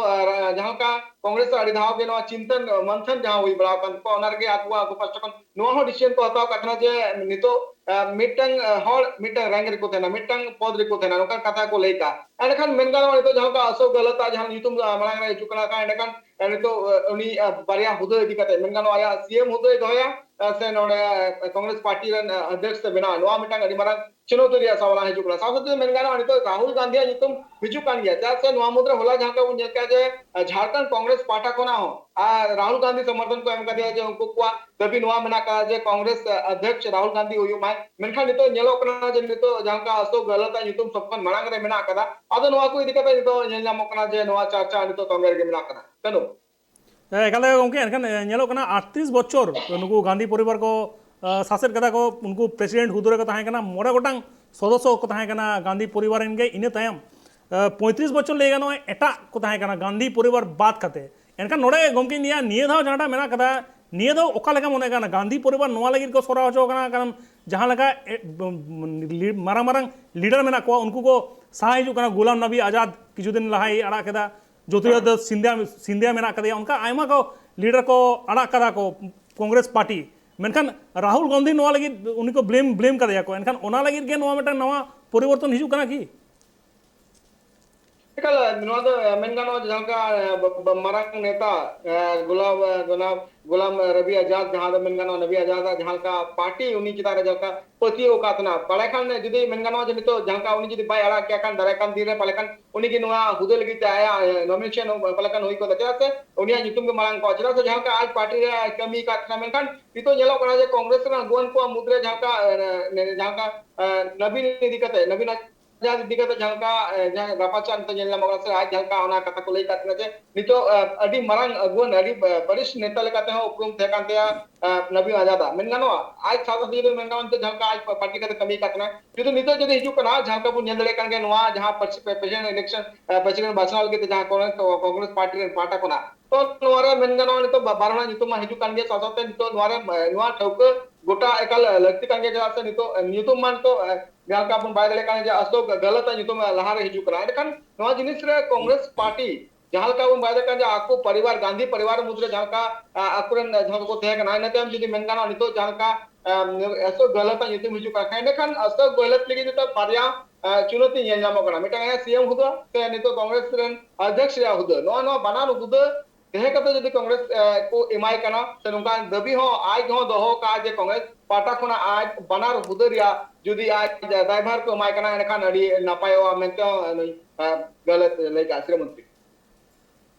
ᱡᱟᱦᱟᱸ ᱞᱮᱠᱟ ᱠᱚᱝᱜᱨᱮᱥ ᱨᱮ ᱟᱹᱰᱤ ᱫᱷᱟᱣ ᱜᱮ ᱱᱚᱣᱟ ᱪᱤᱱᱛᱟᱹᱱ ᱢᱚᱱᱛᱷᱚᱱ ᱡᱟᱦᱟᱸ ᱦᱩᱭ ᱵᱟᱲᱟᱣ ᱠᱟᱱ ᱛᱟᱠᱚᱣᱟ, ᱚᱱᱟ ᱨᱮᱜᱮ ᱟᱠᱚᱣᱟᱜ ᱟᱠᱚ ᱯᱟᱥᱴᱟ ᱠᱷᱚᱱ ᱱᱚᱣᱟ ᱦᱚᱸ ᱰᱤᱥᱤᱡᱚᱱ ᱠᱚ ᱦᱟᱛᱟᱣ ᱠᱟᱜ ᱠᱟᱱᱟ ᱡᱮ ᱱᱤᱛᱚᱜ ᱢᱤᱫᱴᱟᱝ ᱦᱚᱲ ᱢᱤᱫᱴᱟᱝ ᱨᱮᱝᱠ ᱨᱮᱠᱚ ᱛᱟᱦᱮᱱᱟ, ᱢᱤᱫᱴᱟᱝ ᱯᱚᱫᱽ ᱨᱮᱠᱚ ᱛᱟᱦᱮᱱᱟ, ᱱᱚᱝᱠᱟᱱ ᱠᱟᱛᱷᱟ ᱠᱚ ᱞᱟᱹᱭ ᱠᱟᱜᱼᱟ᱾ ᱮᱸᱰᱮᱠᱷᱟᱱ ᱢᱮᱱ ᱜᱟᱱᱚᱜᱼᱟ, ᱱᱤᱛᱚᱜ ᱡᱟᱦᱟᱸ ᱞᱮᱠᱟ ᱚᱥᱳᱠ ᱜᱮᱦᱞᱚᱛ ᱟᱜ ᱡᱟᱦᱟᱸ ᱧᱩᱛᱩᱢ ᱢᱟᱲᱟᱝ ᱨᱮ ᱦᱤᱡᱩᱜ ᱠᱟᱱᱟ, ᱮᱸᱰᱮᱠᱷᱟᱱ ᱱᱤᱛᱚᱜ ᱩᱱᱤ ᱵᱟᱨᱭᱟ ᱦᱩᱫᱟᱹ ᱤᱫᱤ ᱠᱟᱛᱮ ᱢᱮᱱ ᱜᱟᱱᱚᱜᱼᱟ, ᱟᱭᱟᱜ ᱥᱤ ᱮᱢ ᱦᱩᱫᱟᱹᱭ ᱫᱚᱦᱚᱭᱟ ᱥᱮ ᱱᱚᱰᱮ ᱠᱚᱝᱜᱨᱮᱥ ᱯᱟᱨᱴᱤ ᱨᱮᱱ ᱚᱫᱷᱭᱚᱠᱥ ᱮ ᱵᱮᱱᱟᱣᱟ, ᱱᱚᱣᱟ ᱢᱤᱫᱴᱟᱝ ᱟᱹᱰᱤ ᱢᱟᱨᱟᱝ ᱪᱩᱱᱚᱣᱛᱤ ᱨᱮᱭᱟᱜ ᱥᱟᱢᱟᱝ ᱦᱤᱡᱩᱜ ᱠᱟᱱᱟ᱾ ᱥᱟᱶ ᱥᱟᱶᱛᱮ ᱢᱮᱱ ᱜᱟᱱᱚᱜᱼᱟ, ᱱᱤᱛᱚᱜ ᱨᱟᱦᱩᱞ ᱜᱟᱱᱫᱷᱤᱭᱟᱜ ᱧᱩᱛᱩᱢ ᱦᱤᱡᱩᱜ ᱠᱟᱱ ᱜᱮᱭᱟ, ᱪᱮᱫᱟᱜ ᱥᱮ ᱱᱚᱣᱟ ᱢᱩᱫᱽᱨᱮ ᱦᱚᱞᱟ ᱡᱟᱦᱟᱸ ᱞᱮᱠᱟ ᱵᱚᱱ ᱧᱮᱞ ᱠᱮᱫᱟ ᱡᱮ ᱡᱷᱟᱲᱠᱷᱚᱸᱰ ᱠᱚᱝᱜᱨᱮᱥ ᱯᱟᱦᱴᱟ ᱠᱷᱚᱱᱟᱜ ᱦᱚᱸ ᱟᱨ ᱨᱟᱦᱩᱞ ᱜᱟᱱᱫᱷᱤ ᱥᱚᱢᱚᱨᱛᱷᱚᱱ ᱠᱚ ᱮᱢ ᱠᱟᱫᱮᱭᱟ ᱡᱮ ᱩᱱᱠᱩ ᱠᱚᱣᱟᱜ ᱫᱟᱹᱵᱤ ᱱᱚᱣᱟ ᱢᱮᱱᱟᱜ ᱟᱠᱟᱫᱟ ᱡᱮ ᱠᱚᱝᱜᱨᱮᱥ ᱚᱫᱷᱭᱚᱠᱥ ᱨᱟᱦᱩᱞ ᱜᱟᱱᱫᱷᱤ ᱦᱩᱭᱩᱜ ᱢᱟᱭ᱾ ᱢᱮᱱᱠᱷᱟᱱ ᱱᱤᱛᱚᱜ ᱧᱮᱞᱚᱜ ᱠᱟᱱᱟ ᱡᱮ ᱱᱤᱛᱚᱜ ᱡᱟᱦᱟᱸ ᱞᱮᱠᱟ ᱚᱥᱳᱠ ᱜᱮᱦᱞᱚᱛ ᱟᱜ ᱧᱩᱛᱩᱢ ᱥᱚᱵ ᱠᱷᱚᱱ ᱢᱟᱲᱟᱝ ᱨᱮ ᱢᱮᱱᱟᱜ ᱟᱠᱟᱫᱟ, ᱟᱫᱚ ᱱᱚᱣᱟ ᱠᱚ ᱤᱫᱤ ᱠᱟᱛᱮ ᱱᱤᱛᱚᱜ ᱧᱮᱞ ᱧᱟᱢᱚᱜ ᱠᱟᱱᱟ ᱡᱮ ᱱᱚᱣᱟ ᱪᱟᱨᱪᱟ ᱱᱤᱛᱚᱜ ᱛᱚᱸᱜᱮ ᱨᱮᱜᱮ ᱢᱮᱱᱟᱜ ᱟᱠᱟᱫᱟ᱾ ᱠᱟᱹᱱᱩ᱾ ᱦᱮᱸ, ᱮᱠᱟᱞ ᱜᱮ ᱜᱚᱢᱠᱮ, ᱮᱱᱠᱷᱟᱱ ᱧᱮᱞᱚᱜ ᱠᱟᱱᱟ ᱟᱴᱛᱨᱤᱥ ᱵᱚᱪᱷᱚᱨ ᱱᱩᱠᱩ ᱜᱟᱱᱫᱷᱤ ᱯᱚᱨᱤᱵᱟᱨ ᱠᱚ ᱥᱟᱥᱮᱛ ᱜᱟᱫᱟ ᱠᱚ, ᱩᱱᱠᱩ ᱯᱨᱮᱥᱤᱰᱮᱱᱴ ᱦᱩᱫᱟᱹ ᱨᱮᱠᱚ ᱛᱟᱦᱮᱸ ᱠᱟᱱᱟ, ᱢᱚᱬᱮ ᱜᱚᱴᱟᱝ ᱥᱚᱫᱚᱥᱥᱚ ᱠᱚ ᱛᱟᱦᱮᱸ ᱠᱟᱱᱟ ᱜᱟᱱᱫᱷᱤ ᱯᱚᱨᱤᱵᱟᱨ ᱨᱮᱱ ᱜᱮ᱾ ᱤᱱᱟᱹ ᱛᱟᱭᱚᱢ ᱯᱚᱸᱭᱛᱨᱤᱥ ᱵᱚᱪᱷᱚᱨ ᱞᱟᱹᱭ ᱜᱟᱱᱚᱜᱼᱟ ᱮᱴᱟᱜ ᱠᱚ ᱛᱟᱦᱮᱸ ᱠᱟᱱᱟ ᱜᱟᱱᱫᱷᱤ ᱯᱚᱨᱤᱵᱟᱨ ᱵᱟᱫ ᱠᱟᱛᱮ᱾ ᱮᱱᱠᱷᱟᱱ ᱱᱚᱰᱮ ᱜᱚᱢᱠᱮᱧ ᱞᱟᱹᱭᱟ, ᱱᱤᱭᱟᱹ ᱫᱷᱟᱣ ᱡᱟᱦᱟᱸᱴᱟᱜ ᱢᱮᱱᱟᱜ ᱠᱟᱫᱟ, ᱱᱤᱭᱟᱹ ᱫᱚ ᱚᱠᱟ ᱞᱮᱠᱟ ᱢᱚᱱᱮ ᱠᱟᱱᱟ? ᱜᱟᱱᱫᱷᱤ ᱯᱚᱨᱤᱵᱟᱨ ᱱᱚᱣᱟ ᱞᱟᱹᱜᱤᱫ ᱠᱚ ᱥᱚᱨᱟᱣ ᱦᱚᱪᱚ ᱠᱟᱱᱟ, ᱠᱟᱨᱚᱱ ᱡᱟᱦᱟᱸ ᱞᱮᱠᱟ ᱢᱟᱨᱟᱝ ᱢᱟᱨᱟᱝ ᱞᱤᱰᱟᱨ ᱢᱮᱱᱟᱜ ᱠᱚᱣᱟ, ᱩᱱᱠᱩ ᱠᱚ ᱥᱟᱦᱟ ᱦᱤᱡᱩᱜ ᱠᱟᱱᱟ᱾ ᱜᱩᱞᱟᱢ ᱱᱟᱵᱤ ᱟᱡᱟᱫ ᱠᱤᱪᱷᱩ ᱫᱤᱱ ᱞᱟᱦᱟᱭ ᱟᱲᱟᱜ ᱠᱮᱫᱟ, ᱡᱳᱛᱤᱨᱟᱫᱤᱛᱭᱚ ᱥᱤᱱᱫᱷᱤᱭᱟ ᱥᱤᱱᱫᱷᱤᱭᱟ ᱢᱮᱱᱟᱜ ᱠᱟᱫᱮᱭᱟ, ᱚᱱᱠᱟ ᱟᱭᱢᱟ ᱠᱚ ᱞᱤᱰᱟᱨ ᱠᱚ ᱟᱲᱟᱜ ᱠᱟᱫᱟ ᱠᱚ ᱠᱚᱝᱜᱨᱮᱥ ᱯᱟᱨᱴᱤ᱾ ᱢᱮᱱᱠᱷᱟᱱ ᱨᱟᱦᱩᱞ ᱜᱟᱱᱫᱷᱤ ᱱᱚᱣᱟ ᱞᱟᱹᱜᱤᱫ ᱩᱱᱤ ᱠᱚ ᱵᱞᱮᱢ ᱵᱞᱮᱢ ᱠᱟᱫᱮᱭᱟ ᱠᱚ᱾ ᱮᱱᱠᱷᱟᱱ ᱚᱱᱟ ᱞᱟᱹᱜᱤᱫ ᱜᱮ ᱱᱚᱣᱟ ᱢᱤᱫᱴᱟᱝ ᱱᱟᱣᱟ ᱯᱚᱨᱤᱵᱚᱨᱛᱚᱱ ᱦᱤᱡᱩᱜ ᱠᱟᱱᱟ ᱠᱤ? ᱮᱠᱟᱞ, ᱱᱚᱣᱟ ᱫᱚ ᱢᱮᱱ ᱜᱟᱱᱚᱜᱼᱟ ᱡᱟᱦᱟᱸ ᱞᱮᱠᱟ ᱢᱟᱨᱟᱝ ᱱᱮᱛᱟ ᱜᱳᱞᱟᱢ ᱜᱳᱞᱟᱢ ᱨᱚᱵᱤ ᱟᱡᱟᱫ, ᱡᱟᱦᱟᱸ ᱫᱚ ᱢᱮᱱ ᱜᱟᱱᱚᱜᱼᱟ ᱱᱚᱵᱤ ᱟᱡᱟᱫ ᱟᱜ ᱡᱟᱦᱟᱸ ᱞᱮᱠᱟ ᱯᱟᱨᱴᱤ ᱩᱱᱤ ᱪᱮᱛᱟᱱ ᱨᱮ ᱡᱟᱦᱟᱸ ᱞᱮᱠᱟ ᱯᱟᱹᱛᱭᱟᱹᱣ ᱟᱠᱟᱫ ᱛᱟᱦᱮᱱᱟ, ᱵᱟᱲᱟᱭ ᱠᱷᱟᱱ ᱡᱩᱫᱤ ᱢᱮᱱ ᱜᱟᱱᱚᱜᱼᱟ ᱡᱮ ᱱᱤᱛᱚᱜ ᱡᱟᱦᱟᱸ ᱞᱮᱠᱟ ᱩᱱᱤ ᱡᱩᱫᱤ ᱵᱟᱭ ᱟᱲᱟᱜ ᱠᱮᱭᱟ ᱠᱷᱟᱱ ᱫᱟᱨᱟᱭ ᱠᱟᱱ ᱫᱤᱱ ᱨᱮ ᱯᱟᱞᱮ ᱠᱷᱟᱱ ᱩᱱᱤ ᱜᱮ ᱱᱚᱣᱟ ᱦᱩᱫᱟᱹ ᱞᱟᱹᱜᱤᱫ ᱛᱮ ᱟᱭᱟᱜ ᱱᱚᱢᱤᱱᱮᱥᱚᱱ ᱯᱟᱞᱮ ᱠᱷᱟᱱ ᱦᱩᱭ ᱠᱚᱜᱼᱟ, ᱪᱮᱫᱟᱜ ᱥᱮ ᱩᱱᱤᱭᱟᱜ ᱧᱩᱛᱩᱢ ᱜᱮ ᱢᱟᱲᱟᱝ ᱠᱚᱜᱼᱟ, ᱪᱮᱫᱟᱜ ᱥᱮ ᱡᱟᱦᱟᱸ ᱞᱮᱠᱟ ᱟᱡ ᱯᱟᱨᱴᱤ ᱨᱮ ᱠᱟᱹᱢᱤ ᱟᱠᱟᱫ ᱛᱟᱦᱮᱱᱟ᱾ ᱢᱮᱱᱠᱷᱟᱱ ᱱᱤᱛᱚᱜ ᱧᱮᱞᱚᱜ ᱠᱟᱱᱟ ᱡᱮ ᱠᱚᱝᱜᱨᱮᱥ ᱨᱮᱱ ᱟᱹᱜᱩᱣᱟᱹᱱ ᱠᱚᱣᱟᱜ ᱢᱩᱫᱽᱨᱮ ᱡᱟᱦᱟᱸ ᱞᱮᱠᱟ ᱡᱟᱦᱟᱸ ᱞᱮᱠᱟ ᱱᱚᱵᱤᱱ ᱤᱫᱤ ᱠᱟᱛᱮ ᱱᱚᱵᱤᱱ ᱟᱡᱟᱫ ᱤᱫᱤ ᱠᱟᱛᱮ ᱡᱟᱦᱟᱸ ᱞᱮᱠᱟ ᱡᱟᱦᱟᱸ ᱨᱟᱯᱟᱪᱟᱜ ᱱᱤᱛᱚᱜ ᱧᱮᱞ ᱧᱟᱢᱚᱜ ᱠᱟᱱᱟ, ᱥᱮ ᱟᱡ ᱡᱟᱦᱟᱸ ᱞᱮᱠᱟ ᱚᱱᱟ ᱠᱟᱛᱷᱟ ᱠᱚ ᱞᱟᱹᱭ ᱠᱟᱜ ᱛᱟᱦᱮᱱᱟ ᱡᱮ ᱱᱤᱛᱚᱜ ᱟᱹᱰᱤ ᱢᱟᱨᱟᱝ ᱟᱹᱜᱩᱣᱟᱹᱱ, ᱟᱹᱰᱤ ᱵᱟᱨᱤᱥᱴ ᱱᱮᱛᱟ ᱞᱮᱠᱟᱛᱮ ᱦᱚᱸ ᱩᱯᱨᱩᱢ ᱛᱟᱦᱮᱸ ᱠᱟᱱ ᱛᱟᱭᱟ ᱱᱚᱵᱤᱱ ᱟᱡᱟᱫ ᱟᱜ᱾ ᱢᱮᱱ ᱜᱟᱱᱚᱜᱼᱟ ᱟᱡ ᱥᱟᱶ ᱥᱟᱶᱛᱮ ᱡᱩᱫᱤ ᱢᱮᱱ ᱜᱟᱱᱚᱜᱼᱟ ᱱᱤᱛᱚᱜ ᱡᱟᱦᱟᱸ ᱞᱮᱠᱟ ᱟᱡ ᱯᱟᱨᱴᱤ ᱠᱟᱛᱮ ᱠᱟᱹᱢᱤ ᱠᱟᱜ ᱛᱟᱦᱮᱱᱟ, ᱡᱩᱫᱤ ᱱᱤᱛᱚᱜ ᱡᱩᱫᱤ ᱦᱤᱡᱩᱜ ᱠᱟᱱᱟ ᱡᱟᱦᱟᱸ ᱞᱮᱠᱟ ᱵᱚᱱ ᱧᱮᱞ ᱫᱟᱲᱮᱭᱟᱜ ᱠᱟᱱ ᱜᱮᱭᱟ ᱱᱚᱣᱟ ᱡᱟᱦᱟᱸ ᱯᱨᱮᱥᱤᱰᱮᱱᱴ ᱤᱞᱮᱠᱥᱚᱱ, ᱯᱨᱮᱥᱤᱰᱮᱱᱴ ᱵᱟᱪᱷᱱᱟᱣ ᱞᱟᱹᱜᱤᱫ ᱛᱮ ᱡᱟᱦᱟᱸ ᱠᱚᱝᱜᱨᱮᱥ ᱯᱟᱨᱴᱤ ᱨᱮᱱ ᱯᱟᱦᱴᱟ ᱠᱷᱚᱱᱟᱜ, ᱛᱚ ᱱᱚᱣᱟ ᱨᱮ ᱢᱮᱱ ᱜᱟᱱᱚᱜᱼᱟ ᱱᱤᱛᱚᱜ ᱵᱟᱨ ᱦᱚᱲᱟᱜ ᱧᱩᱛᱩᱢ ᱢᱟ ᱦᱤᱡᱩᱜ ᱠᱟᱱ ᱜᱮᱭᱟ, ᱥᱟᱶ ᱥᱟᱶᱛᱮ ᱱᱤᱛᱚᱜ ᱱᱚᱣᱟ ᱨᱮ ᱱᱚᱣᱟ ᱴᱷᱟᱹᱣᱠᱟᱹ ᱜᱚᱴᱟ ᱮᱠᱟᱞ ᱞᱟᱹᱠᱛᱤ ᱠᱟᱱ ᱜᱮᱭᱟ, ᱪᱮᱫᱟᱜ ᱥᱮ ᱱᱤᱛᱚᱜ ᱧᱩᱛᱩᱢ ᱢᱟ ᱱᱤᱛᱚᱜ ᱡᱟᱦᱟᱸ ᱞᱮᱠᱟ ᱵᱚᱱ ᱵᱟᱲᱟᱭ ᱫᱟᱲᱮᱭᱟᱜ ᱠᱟᱱᱟ ᱡᱮ ᱚᱥᱳᱠ ᱜᱮᱦᱞᱚᱛ ᱟᱜ ᱧᱩᱛᱩᱢ ᱞᱟᱦᱟᱨᱮ ᱦᱤᱡᱩᱜ ᱠᱟᱱᱟ᱾ ᱮᱸᱰᱮᱠᱷᱟᱱ ᱱᱚᱣᱟ ᱡᱤᱱᱤᱥ ᱨᱮ ᱠᱚᱝᱜᱨᱮᱥ ᱯᱟᱨᱴᱤ ᱡᱟᱦᱟᱸ ᱞᱮᱠᱟ ᱵᱚᱱ ᱵᱟᱲᱟᱭ ᱫᱟᱲᱮᱭᱟᱜ ᱠᱟᱱᱟ ᱡᱮ ᱟᱠᱚ ᱯᱚᱨᱤᱵᱟᱨ, ᱜᱟᱱᱫᱷᱤ ᱯᱚᱨᱤᱵᱟᱨ ᱢᱩᱫᱽᱨᱮ ᱡᱟᱦᱟᱸ ᱞᱮᱠᱟ ᱟᱠᱚᱨᱮᱱ ᱡᱟᱦᱟᱸ ᱠᱚ ᱛᱟᱦᱮᱸ ᱠᱟᱱᱟ, ᱤᱱᱟᱹ ᱛᱟᱭᱚᱢ ᱡᱩᱫᱤ ᱢᱮᱱ ᱜᱟᱱᱚᱜᱼᱟ ᱱᱤᱛᱚᱜ ᱡᱟᱦᱟᱸ ᱞᱮᱠᱟ ᱚᱥᱳᱠ ᱜᱮᱦᱞᱚᱛ ᱟᱜ ᱧᱩᱛᱩᱢ ᱦᱤᱡᱩᱜ ᱠᱟᱱᱟ, ᱮᱸᱰᱮᱠᱷᱟᱱ ᱚᱥᱳᱠ ᱜᱮᱦᱞᱚᱛ ᱞᱟᱹᱜᱤᱫ ᱱᱤᱛᱚᱜ ᱵᱟᱨᱭᱟ ᱪᱩᱱᱟᱹᱛᱤ ᱧᱮᱞ ᱧᱟᱢᱚᱜ ᱠᱟᱱᱟ, ᱢᱤᱫᱴᱟᱝ ᱥᱤ ᱮᱢ ᱦᱩᱫᱟᱹ ᱥᱮ ᱱᱤᱛᱚᱜ ᱠᱚᱝᱜᱨᱮᱥ ᱨᱮᱱ ᱚᱫᱷᱭᱚᱠᱥ ᱨᱮᱭᱟᱜ ᱦᱩᱫᱟᱹ᱾ ᱱᱚᱣᱟ ᱱᱚᱣᱟ ᱵᱟᱱᱟᱨ ᱦᱩᱫᱟᱹ ᱛᱟᱦᱮᱸ ᱠᱟᱛᱮ ᱡᱩᱫᱤ ᱠᱚᱝᱜᱨᱮᱥ ᱠᱚ ᱮᱢᱟᱭ ᱠᱟᱱᱟ ᱥᱮ ᱱᱚᱝᱠᱟᱱ ᱫᱟᱹᱵᱤ ᱦᱚᱸ ᱟᱡ ᱦᱚᱸ ᱫᱚᱦᱚ ᱠᱟᱜᱼᱟ ᱡᱮ ᱠᱚᱝᱜᱨᱮᱥ ᱯᱟᱦᱴᱟ ᱠᱷᱚᱱᱟᱜ ᱟᱡ ᱵᱟᱱᱟᱨ ᱦᱩᱫᱟᱹ ᱨᱮᱭᱟᱜ ᱡᱩᱫᱤ ᱟᱡ ᱫᱟᱭᱵᱷᱟᱨ ᱠᱚ ᱮᱢᱟᱭ ᱠᱟᱱᱟ ᱮᱱᱠᱷᱟᱱ ᱟᱹᱰᱤ ᱱᱟᱯᱟᱭᱚᱜᱼᱟ ᱢᱮᱱᱛᱮ ᱦᱚᱸ ᱱᱩᱭ ᱜᱮᱦᱞᱚᱛ ᱞᱟᱹᱭ ᱠᱟᱜᱼᱟ, ᱥᱤᱨᱟᱹ ᱢᱚᱱᱛᱨᱤ᱾